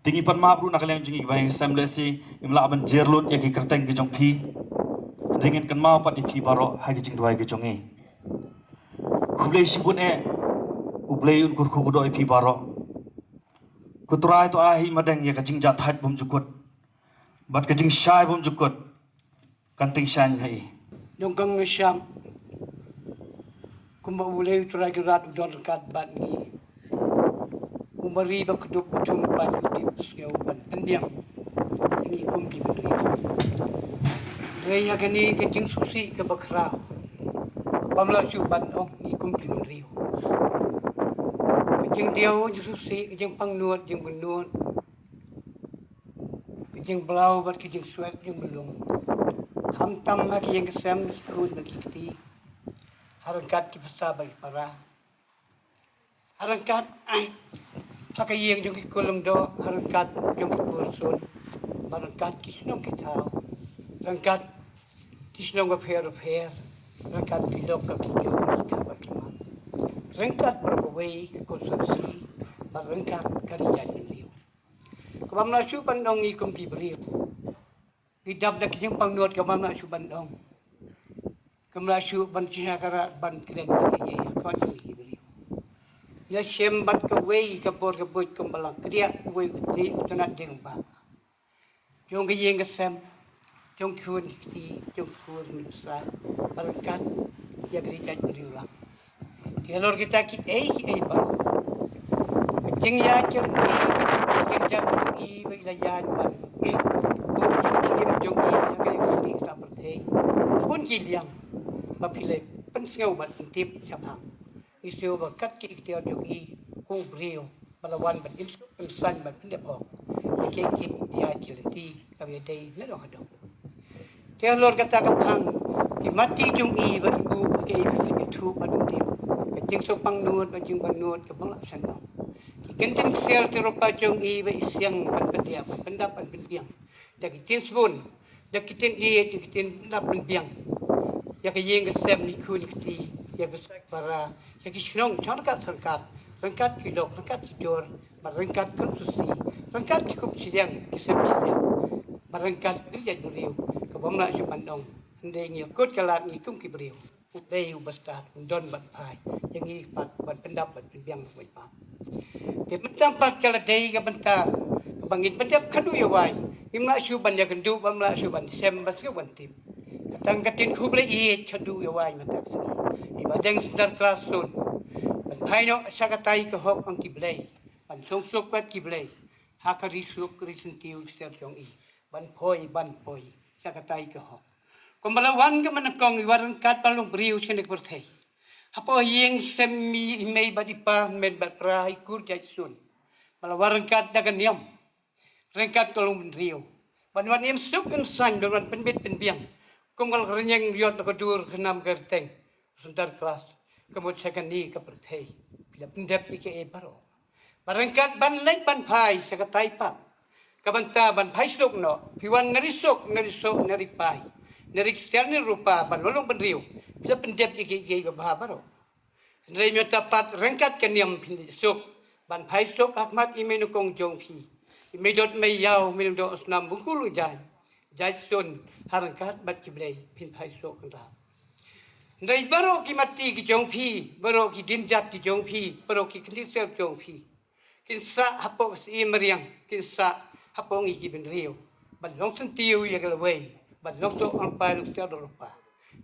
Te ngi pan map ruh na ka liang jong ngi kiba ïing sem, lehse ngim lah ban jer lut ïa ki kyrteng ki jong phi, hynrei ngin kynmaw pat ïa phi baroh ha ki jingduwai ki jong ngi. Khublei shibun eh, U Blei un kyrkhu kyrdoh ïa phi baroh. Ko Trai to ai ha i Madeng ïa ka jingjahthait bymjukut bad ka jingshai bymjukut kan tyngshaiñ ha i. Nongkyrshan, kumba U Blei U Trai Kynrad u don ryngkat bad ngi, u mari ba kdup u jong ban u tip u sngew ban pynbiang ïa ngi kum ki bynriew. Hynrei ïa kane ka jingsngewsih kaba khraw bym lah shuh ban ong ngi kum ki bynriew. Ka jingdiaw jingsngewsih, ka jingpang nud jingpang nud, ka jingblaw bad ka jingswet jingmlung, khamtam ha ka ïing ka sem, ki khun bad ki kti, ha ryngkat ki basta bad ki para, ha ryngkat ha ka ïing jong ki khun Lyngdoh, ha ryngkat jong ki khun Sun, ha ryngkat ki shnong ki thaw, ryngkat ki shnong bapher bapher, ryngkat ki lok ka ki jong ki kha bad ki man, ryngkat baroh kawei ka constituency, bad ryngkat ka ri jaitbynriew. Kaba ym lah shuh ban ong ngi kum ki briew. Ngi dap da ki jingpang nud kaba ym lah shuh ban ong. Kam lah shuh ban shisha ka rat ban kren ïa ka ïa ka khot ïa ki briew. Ïa shem bad kawei ka bor ka buit kumba la kdiah uwei u tnat jong ba, jong ka ïing ka sem, jong ki khun ki kti, jong ki khun ki nusra, ba ryngkat ïa ka ri jaitbynriew lang. Ki halor kita kiei kiei baroh, ka jingïaid ka lynti, ka jingjot jong i ba i la ïaid ban, ko ka jingim jong i ha ka ïing ka sem ka pyrthei, bun ki liang ba phi la pynsngew bad pyntip shaphang. Ngi sngew ba kat ki ikhtiar jong i ko u briew ba la wan ban im suk im saiñ ban pyndep hok ïa kiei kiei, ïa ki lynti kaba ïadei na dong ha dong. Te halor kata ka phang, Ki mati jong i ba i buh, ba ki ïathuh bad ban tip. Ka jingsuk pangnud bad jingpangnud ka bym lah shen noh. Ki kyntien ksiar te rupa jong i ba i siang ban pyndiah, ban pyndap, ban pynbiang. Da ki ktien sbun, da ki ktien ïeit, da ki ktien pyndap pynbiang. Ïa ka ïing ka sem, ki khun ki kti, ïa ka sha ki para, ïa ki shnong, shong ryngkat sha ryngkat, ryngkat ki lok, ryngkat ki jor, bad ryngkat ki susi, ryngkat ki kup shiliang, ki sem shiliang, bad ryngkat ki jait briew, ka bym lah shuh ban ong. Hynrei ngi kut ka lad ngi kum ki briew. U Blei uba stad un don ban phai ïa ngi pat ban pyndap ban pynbiang ruh pat. Te mynta pat ka la dei ka bynta kaba ngin pyndep khadduh ïa wai. Ngim lah shuh ban ïakynduh, bym lah shuh ban sem, ban sngewbha ban tip. Ka tang ka ktien khublei ïeit khadduh ïa wai mynta ka sngi. Iba dang Central Class Zone ban phai noh sha katai ka hok ong ki Blei, ban song suk bad ki Blei ha ka ri suk ri syntiew ri ser jong i, ban poi, ban poi sha katai ka hok. Kumba la wan ka mane kong, i wan ryngkat bad long briew sha kane ka pyrthei. Hapoh ïing sem i mei bad i pa, mei bad pra, i kur jait sun. Ba la wan ryngkat da ka niam, ryngkat ka long bynriew, ban wan im suk im saiñ, ban wan pynbit pynbiang. Kum ka la ka rynïeng ïot la ka dur, ka nam ka rteng. Central Class, ka mut sha kane ka pyrthei phi la pyndep ïa kiei baroh. Ba ryngkat ban leit ban phai sha katai pat ka bynta ban phai suk noh, phi wan na ri suk, na ri suk, na ri pai, na ri ksiar, na ri rupa, ban long bynriew, phi la pyndep ïa kiei kiei babha baroh. Hynrei mynta pat ryngkat ka niam phin leit suk ban phai suk ha khmat i mei nyngkong jong phi, i mei dot mei ïaw, mei dot snam bungkul u jaiñ, jait sun, ha ryngkat bad ki Blei phin phai suk kynrad. Hynrei baroh ki mati ki jong phi, baroh ki dienjat ki jong phi, baroh ki kyntien ksiar jong phi, kin sah hapoh ka syiem mariang, kin sah hapoh ngi ki bynriew, ban long syntiew ïa ka lawei, ban long suk long pai, long ksiar long rupa.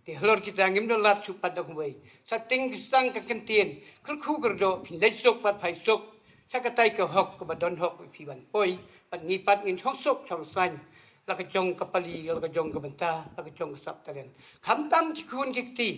Te halor kita ngim don lad shuh pat da kumwei. Sa ting ki stang ka kyntien kyrkhu kyrdoh, phin leit suk bad phai suk sha katai ka hok kaba don hok ïa phi ban poi, bad ngi pat ngin shong suk shong saiñ, la ka jong ka pali, la ka jong ka bynta, la ka jong ka sap talent. Khamtam ki khun ki kti,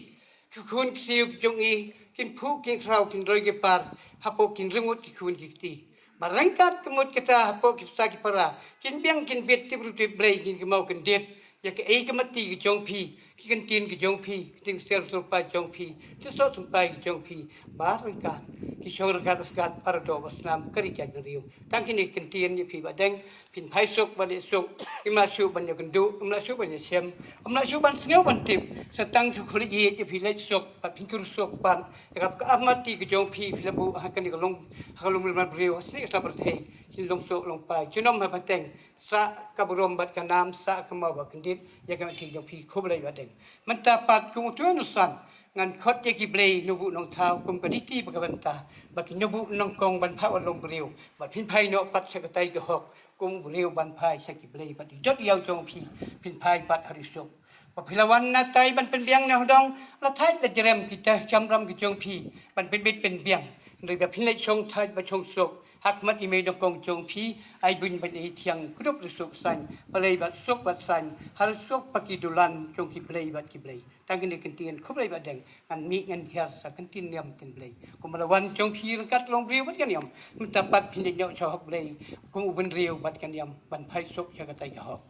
ki khun ki ksiew ki jong i, kin phuh kin khraw, kin roi ki par, hapoh kin ryngut ki khun ki kti. Ba ryngkat ka mut kata, hapoh ki sha ki para, kin biang kin bit, tip ruh tip Blei, kin kynmaw kyndit ïa kaei ka mati ka jong phi, ki kyntien ki jong phi, ki ktien ksiar syrpai jong phi, ki soh sympai ki jong phi. Ba ryngkat ki shong ryngkat ryngkat, para doh ba snam ka ri jait bynriew. Tang kine ki kyntien ïa phi Bah Deng. Phin phai suk bad leit suk, im lah shuh ban ïakynduh, im lah shuh ban ïashem, im lah shuh ban sngew ban tip. Sa tang ki khublei ïeit ïa phi leit suk bad phin kyrkhu suk pat ïa ka, ka mati ka jong phi, phi la buh ha kane ka long, ha ka long bynriew, ha snieh ha pyrthei, kin long suk long pai junom ha pateng. Sah ka burom bad ka nam, sah ka maw bad kyndit ïa ka mati ka jong phi. Khublei Bah Deng. Mynta pat kum u tnga u san, ngan khot ïa ki Blei Nongbuh Nongthaw kum ka dei ti ba ka bynta ba ki Nongbuh Nongkong ban phah wan long briew, bad phin phai noh pat sha katai ka hok kum u briew ban phai sha ki Blei bad i jot ïaw jong phi, phin phai pat ha ri suk. Ba phi la wan na tai ban pynbiang na hodong, la thait la jrem kita ki kamram ki jong phi ban pynbit pynbiang. Hynrei ba phin leit shong thait bad shong suk ha khmat i Mei Nongkong jong phi, ai buiñ bad ai thiang, kdup ri suk saiñ, balei bad suk bad saiñ ha ri suk ba ki dulan jong ki Blei bad ki Blei. Tang kine ki kyntien khublei Bah Deng, ngan mih ngan hiar sa kyntien niam kyntien Blei. Kumba la wan jong phi ryngkat long briew bad ka niam, mynta pat phin leit noh sha hok Blei kum u bynriew bad ka niam ban phai suk sha katai ka hok.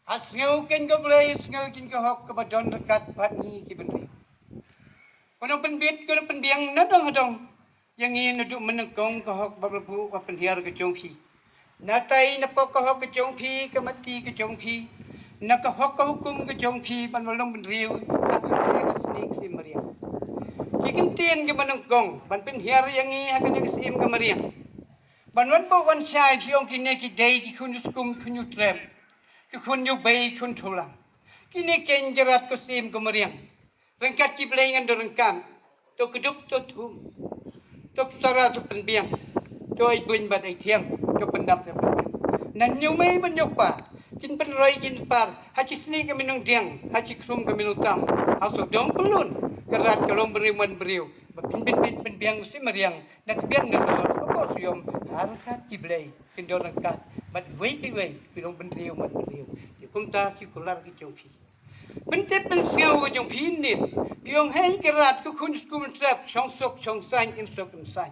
Ha sngew kein ko Blei, sngew kein ko hok kaba don ryngkat bad ngi ki bynriew. Ko nongpynbit, ko nongpynbiang na dong ha dong ïa ngi naduh mynnyngkong ka hok ba la buh, ba pynhiar ka jong phi. Na tai na pok ka hok ka jong phi, ka mati ka jong phi, na ka hok ka hukum ka jong phi ban wan long bynriew ha kane ka snieh ka syiem mariang. Ki kyntien kiba nyngkong ban pynhiar ïa ngi ha kane ka syiem ka mariang. Ban wan buh wan shai phi ong kine ki dei ki khun u skum, khun u trep, ki khun u bei, khun u lang. Kine kein ki rat ka syiem ka mariang. Ryngkat ki Blei ngan da ryngkat. To kdup to thung, to ktara to pynbiang, to ai buiñ bad ai thiang, to pyndap to pynbiang. Na ñiewmei bad ñiewpa kin pynroi kin par ha ki snieh ka mihnongdiang, ha ki khrum ka mihnongtam, ha sawdong pyllun, ka rat ka long briew man briew. Ba phin pynbit pynbiang u syiem mariang na tbian na lor, ha ka syiom, ha ryngkat ki Blei kin don ryngkat bad iwei pa iwei, ki long bynriew man bynriew. Te kumta ki kular ki jong phi, pyntip pynsngew ka jong phi nin, phi ong hei ka rat ka khun skum trep, shong suk shong saiñ, im suk im saiñ.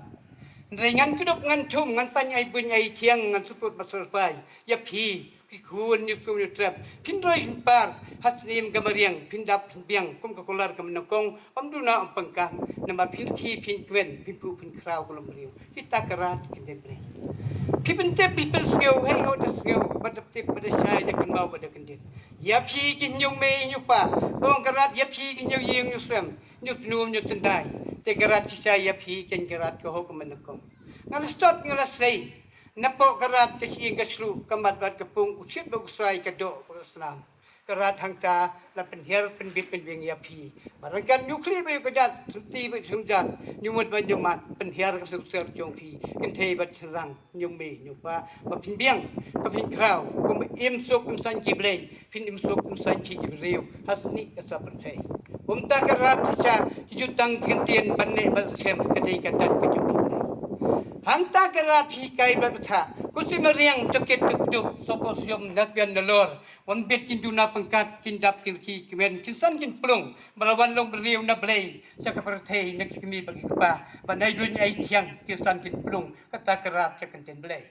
Hynrei ngan kdup ngan thung, ngan paiñ ai buiñ ai thiang, ngan sukut bad syrpai ïa phi Ki khun ïa kum ïa trep phin roi phin par ha snem ka mariang, phin dap phin biang kum ka kular ka mynakong, ym duna ym pangkang. Namar phin ki phin kmen, phin pu phin khraw ka lum riu. Kita ka rat ka dep re. Phi pyntip phi pynsngew, hei ho da sngew, ba da tip ba da shai, da kynmaw ba da kyndit. Ïa phi ki hynñiew mei hynñiew pa, ong ka rat ïa phi ki hynñiew ïing hynñiew sem, hynñiew tnum hynñiew tyndai. Te ka rat shisha ïa phi ken ka rat ka hok ka mynakong. Nga la stot nga la sei. Napoh ka rat ka shyieng ka shluh, ka mat bad ka pung, u shit bad u ksai, ka doh bad ka snam. Ka rat hangta la pynhiar pynbit pynbiang ïa phi. Ba ryngkat ñu khlieh bad ïa ka jat, sumti bad sumjan, ñu mut bad ñu mat, pynhiar ka sumser jong phi, kynthei bad shynrang, hynñiew mei hynñiew pa, ba phin biang, ba phin khraw, kumba im suk im saiñ ki blei, phin im suk im saiñ phi ki briew ha snieh ka sa pyrthei. Kumta ka rat shisha ki jutang ki ktien ban neh ban skhem, ka dei ka dak ka jong ki blei. Hangta ka rat phi kai bad bthah, ku si mariang, to kit to kdup, sopor siom na kbian na lor. Wan bit kin duna pangkat, kin dap kin ki kmen, kin san kin plung, ba la wan long briew na blei sha ka pyrthei na ki kmie bad ki kpa, ba na ïa duñ ai thiang kin san kin plung. Kata ka rat ka ktien blei.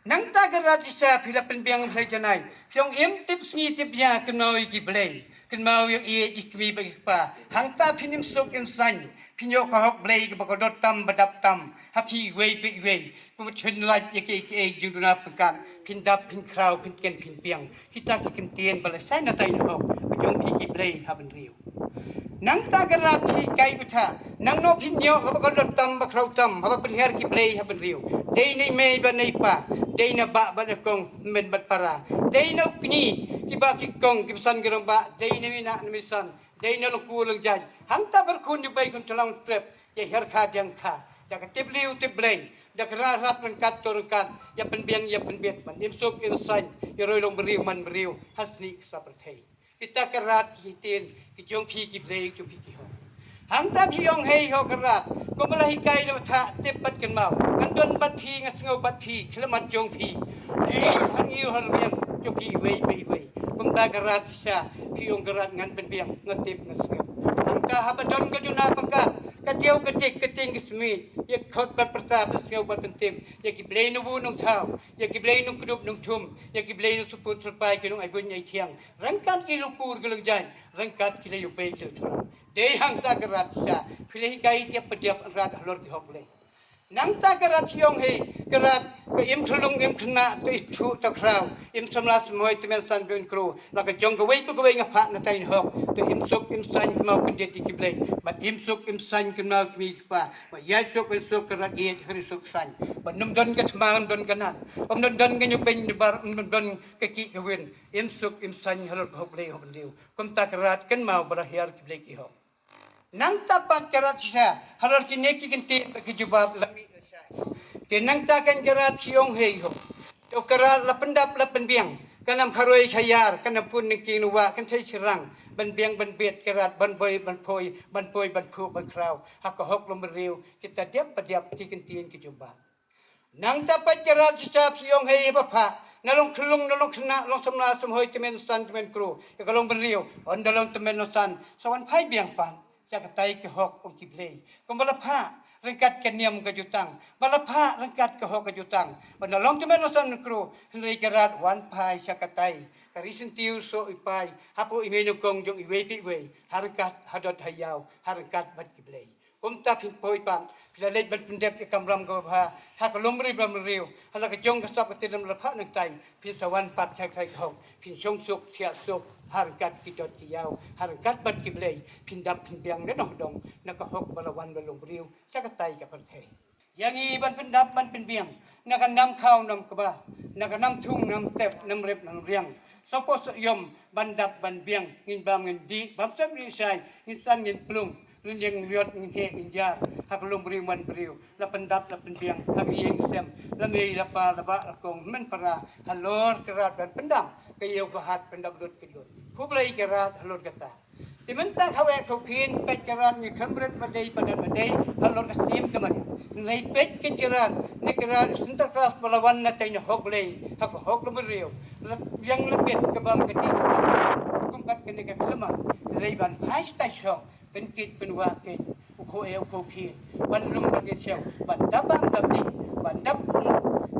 Nangta ka rat shisha phi la pynbiang phi la janai, phi ong im tip sngi tip ïa, kynmaw ïa ki blei, kynmaw ïa ïeit ïa ki kmie bad ki kpa. Hangta phin im suk im saiñ, phin ïoh ka hok blei kaba kordor tam ba dap tam ha phi iwei pa iwei. Kumba chun lait ïa kiei kiei jingduna pangkat, phin dap phin khraw phin ken phin biang. Kita ki ktien ba la shai na tai na hok ka jong phi ki blei ha bynriew. Nangta ka rat phi kai bthah, nangno phin ïoh kaba kordor tam ba khraw tam haba pynhiar ki blei ha bynriew. Dei na i mei bad na i pa, dei na bah bad na kong, hynmen bad para, dei na u kñi, ki bah ki kong, ki basan ki rangbah, dei na i nah na i basan, dei na longkur longjait. Hangta ba khun ïa bei khun tlang trep, ïa hiar kha diang kha, da ka tip liu tip blei, da ka rah rap ryngkat to ryngkat, ïa pynbiang ïa pynbit ban im suk im saiñ, ïa roi long briew man briew ha snieh ka sa pyrthei. Kita ka rat ki ktien ki jong phi ki blei, jong phi ki hok. Hangta phi ong hei ho ka rat, kumba la hikai da bthah, tip bad kynmaw, ngan don bad phi, ngan sngew bad phi, khyllipmat jong phi, hei ha ngi ha rbiang jong phi iwei pa iwei. Kumta ka rat shisha phi ong ka rat ngan pynbiang, nga tip nga sngew. Hangta haba don ka duna pangkat, ka diaw ka dik ka tieng ka smiej, ïa khot bad pyrta, pynsngew bad pyntip ïa ki blei nongbuh nongthaw, ïa ki blei nongkdup nongthum, ïa ki blei nongsyrpud syrpai, ki nongai buiñ ai thiang, ryngkat ki longkur ki longjait, ryngkat ki la ïoh bei ki la thurang. Dei hangta ka rat shisha phi la hikai tiap pa tiap, rat halor ki hok blei. Nangta ka rat phi ong hei, ka rat, ka im thulung im khynnah, to ithuh to khraw, im samla samhoi tymmen san bun kru, la ka jong kawei pa kawei nga phah na tai na hok, to im suk im saiñ kynmaw kyndit ïa ki blei, bad im suk im saiñ kynmaw kmie ki kpa, bad ïaid suk ban suk ka rat ïeit ha ri suk saiñ, bad ym don ka thma ym don ka nat, ym don don ka ñiewbeiñ, bad ym don ka kih ka win, im suk im saiñ halor ka hok blei hok bynriew. Kumta ka rat kynmaw ba la hiar ki blei ki hok. Nangta pat ka rat shisha halor kine ki ktien bad ki jubab la mih la shai. Te nangta kan ka rat ki ong hei ho. To ka rat la pyndap la pynbiang, ka nam kharoi khaïar, ka nam pun nangkieng nangwah, kynthei shynrang, ban biang ban bit ka rat, ban boi ban phoi, ban poi ban phuh ban khraw ha ka hok long briew. Kita diap pa diap ki ktien ki jubab. Nangta pat ka rat shisha phi ong hei ba phah, na long khyllung na long khynnah, long samla samhoi tymmen san tymmen kru, ïa ka long bynriew, ynda long tymmen long san, sa wan phai biang pat sha katai ka hok ong ki blei. Kumba la phah ryngkat ka niam ka jutang, ba la phah ryngkat ka hok ka jutang, ba na long tymmen long san kru, hynrei ka rat wan phai sha katai ka ri syntiew soh i pai, hapoh i mei nyngkong jong iwei pa iwei, ha ryngkat ha dot ha ïaw, ha ryngkat bad ki blei. Kumta phin poi pat, phi la leit ban pyndep ïa ka kamram kaba bha ha ka long briew bad long briew, ha la ka jong ka sap ka tyllem la phah nangtai, phin sa wan pat sha katai ka hok, phin shong suk thiah suk ha ryngkat ki dot ki ïaw, ha ryngkat bad ki blei, phin dap phin biang na dong dong na ka hok ba la wan bad long briew sha katai ka pyrthei. Ïa ngi ban pyndap ban pynbiang na ka nam khaw nam kba, na ka nam thung nam tep, nam rep nam riang, sopor sohiom ban dap ban biang, ngin bam ngin dih, bam sep ngin shai, ngin san ngin plung, ngin ïeng ngin ïot ngin heh ngin ïar ha ka long briew man briew. La pyndap la pynbiang ha ka ïing ka sem, la mei la pa la bah la kong, hynmen para, halor ka rat ban pyndam, ka ïew ka hat pyndap lut ka lut. Khublei ka rat halor kata. Te mynta khaw eh khaw khin, peit ka rat ngi khlem bret ba dei padat ba dei halor ka sim ka mariang. Hynrei peit ka rat, ne ka rat Santa Claus ba la wan na tai na hok lei ha ka hok long briew. La ïeng la peit ka bam ka dih, kum pat kane ka khlem. Hynrei ban phai stai shong, pynkit pynwah kit, u khaw eh u khaw khin, ban lum ban kit shong, ban dap bam dap dih, ban dap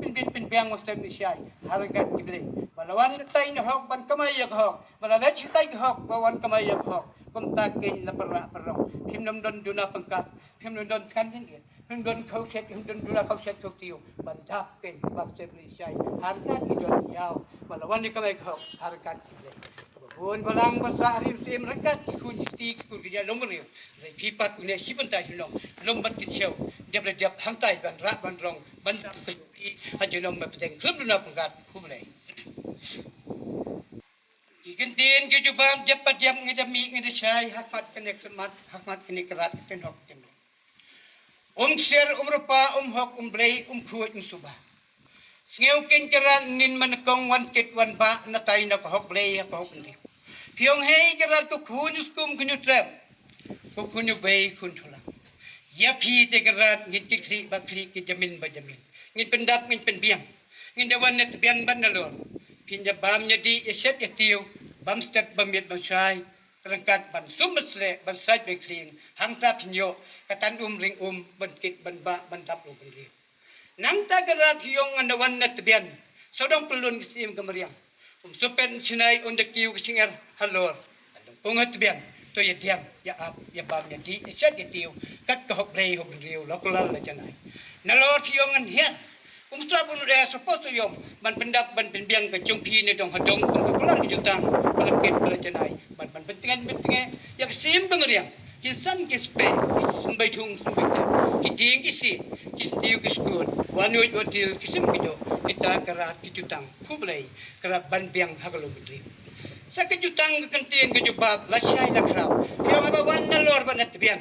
pynbit pynbiang, wat step ne shai ha ryngkat ki Blei. Ba la wan na tai na hok ban kamai ïa ka hok, ba la leit shatai ka hok ba wan kamai ïa ka hok. Kumta kein la pynrah pynrong, phim nym don duna pangkat, phim nym don tngan jingïeit, phim don khawshet, phim don duna khawshet khawtiew ban dap kein, wat step ne shai ha ryngkat ki don ïaw ba la wan ïa kamai ka hok ha ryngkat ki Blei. Bun balang ba sah rim sim ryngkat ki khun ki kti ki kur ki jong lum bynriew. Hynrei phi pat une shi bynta shi nong, lum bad ki siew, dep la dep hangtai ban rah ban rong ban dap ka jong phi ha junom ba pdeng khlem duna pangkat. Khublei. Ki kyntien ki jubab dep pat dep ngi da mih ngi da shai ha khmat kane ka khmat, ha khmat kane ka rat ka kynhok kynhok. Um ksiar, um rypa, um hok, um blei, um khuid, um suba. Sngew kein Kynrad, ngin mynnyngkong wan kit wan bah na tai na ka hok Blei ha ka hok bynriew. Phi ong hei Kynrad, ko khun u skum khun u trep, ko khun u bei khun u lang. Ïa phi te Kynrad ngin kit khlieh ba khlieh, kit jamin ba jamin. Ngin pyndap ngin pynbiang. Ngin da wan na tbian bad na lor. Phin da bam ïa dih ïa shet ïa tiew, bam step bam miet bam shai. Ryngkat ban sum ban sleh, ban sait ban khring, hangta phin ïoh ka tan um ring um ban kit ban bah ban dap lum bynriew. Nangta Kynrad phi ong ngan da wan na tbian, sawdong pynlun ka syiem ka mariang. Um sopet synai un da kiew ka shyngiar halor. Ngan da pung ha tbian, to ïa diang ïa ap ïa bam ïa dih ïa shet ïa tiew, kat ka hok Blei hok bynriew la kular la janai. Nalor phi ong ngan hiar, um slap un eh sa pos sa ïom ban pyndap ban pynbiang ka jong phi ne dong ha dong, kum ka kular ka jutang ba la kit ba la janai. Ban ban pyntngen pyntngen ïa ka syiem ka mariang, ki san ki speh, ki symbai thung symbai tep, ki dieng ki sien, ki stiew ki skut, wa nuid wa til, ki sim ki doh, kita ka rat ki jutang. Khublei, ka rat ban biang ha ka lum bynriew. Sa ka jutang ka kyntien ka jubab la shai la khraw. Phi ong haba wan nalor bad na tbian.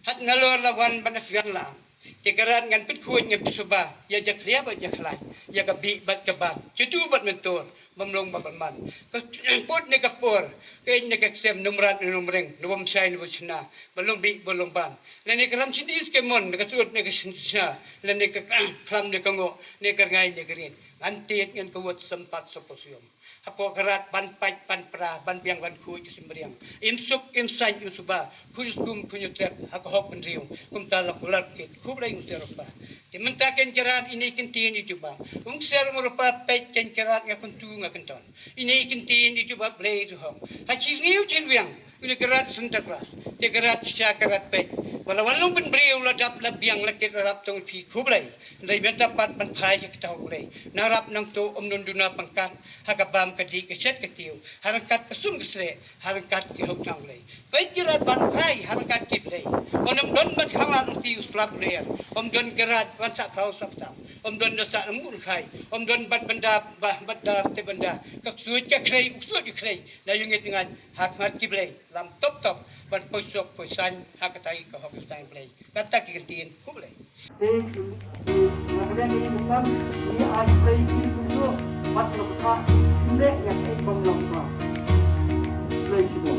Hat nalor la wan bad na tbian la am. Te Kynrad ngan pynkhuid ngan pynsuba ïa jakhlia bad jakhlaiñ, ïa ka bih bad ka ban, jadu bad myntur, bym long bad bym man. Ka put ne ka por, ka ïing ne ka ksem, numrad ne numreng, nubym shai nubym shna, ba long bih ba long ban. Lane ka ram shini skemon ne ka sut ne ka shna, lane ka khlam ne ka ngoh, ne ka rngai ne ka rit. Ngan tied ngan kawut sympat sa pos sa ïom. Hapoh ka rat ban pait ban pra ban biang ban khuid ka syiem mariang. Im suk im saiñ im suba, khun u skum khun u trep ha ka hok bynriew. Kumta la kular kit. Khublei, um ksiar rypa. Te mynta kein Kynrad, ine i kyntien i jubab. Um ksiar um rypa, peit kein Kynrad, nga kyntu nga kynton. Ine i kyntien i jubab Blei ruh hok. Ha shi sngi u shi rwiang. Une ka rat Santa Claus, te ka rat shisha ka rat peit. Ba la wan long bynriew la dap la biang la kit la rap tang phi. Khublei. Hynrei mynta pat ban phai sha kita hok Blei. Nang rap nang tuh, ym don duna pangkat ha ka bam ka dih ka shet ka tiew, ha ryngkat ka sum ka sleh, ha ryngkat ki hok nang Blei. Peit ki rat ban phai ha ryngkat ki Blei. Ym don ban khang lad nang tiew slap u lyer. Ym don ki rat ban sah khraw sah tam. Ym don da sah nang mut khai. Ym don bad bynda, bad bynda te bynda. Ka ksuid ka khrei, u ksuid u khrei. Na ïa ngit ngaiñ ha khmat ki Blei lam top top ban poi suk poi saiñ ha katai ka hok ka saiñ Blei. Kata ki kyntien. Khublei. Te na ka liang ka ïing ka sem ngi ai Blei ki kumno bad na ka ïing ka sem ngi ai bym long ba. Blei shibun.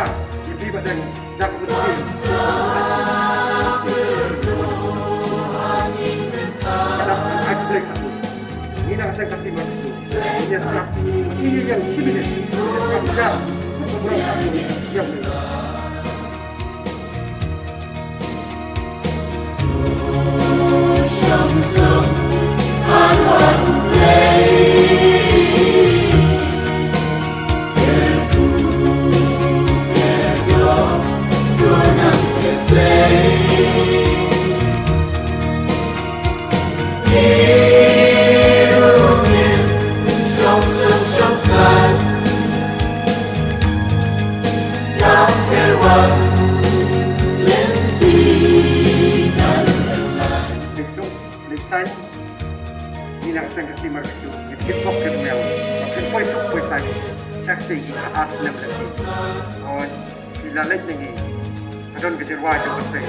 Ïa phi ba dang da ka bynta. Ka dap ka ai khublei ïa phi. Ngi na ka seng ka Khasi Markeiñ. Ngi ïa sngap. Ngi ïa ïeng shi minit. Ngi ïa sngap ïa ka khubor ka ïa. Leit saiñ, ngi na ka seng ka Khasi Markeiñ, ngi tip bok ki rmiang, ba kin poi suk poi saiñ, shakri ki ka ar snem lynti. Hooid, ki la leit na ngi, ka don ka jingrwai jong ka seng.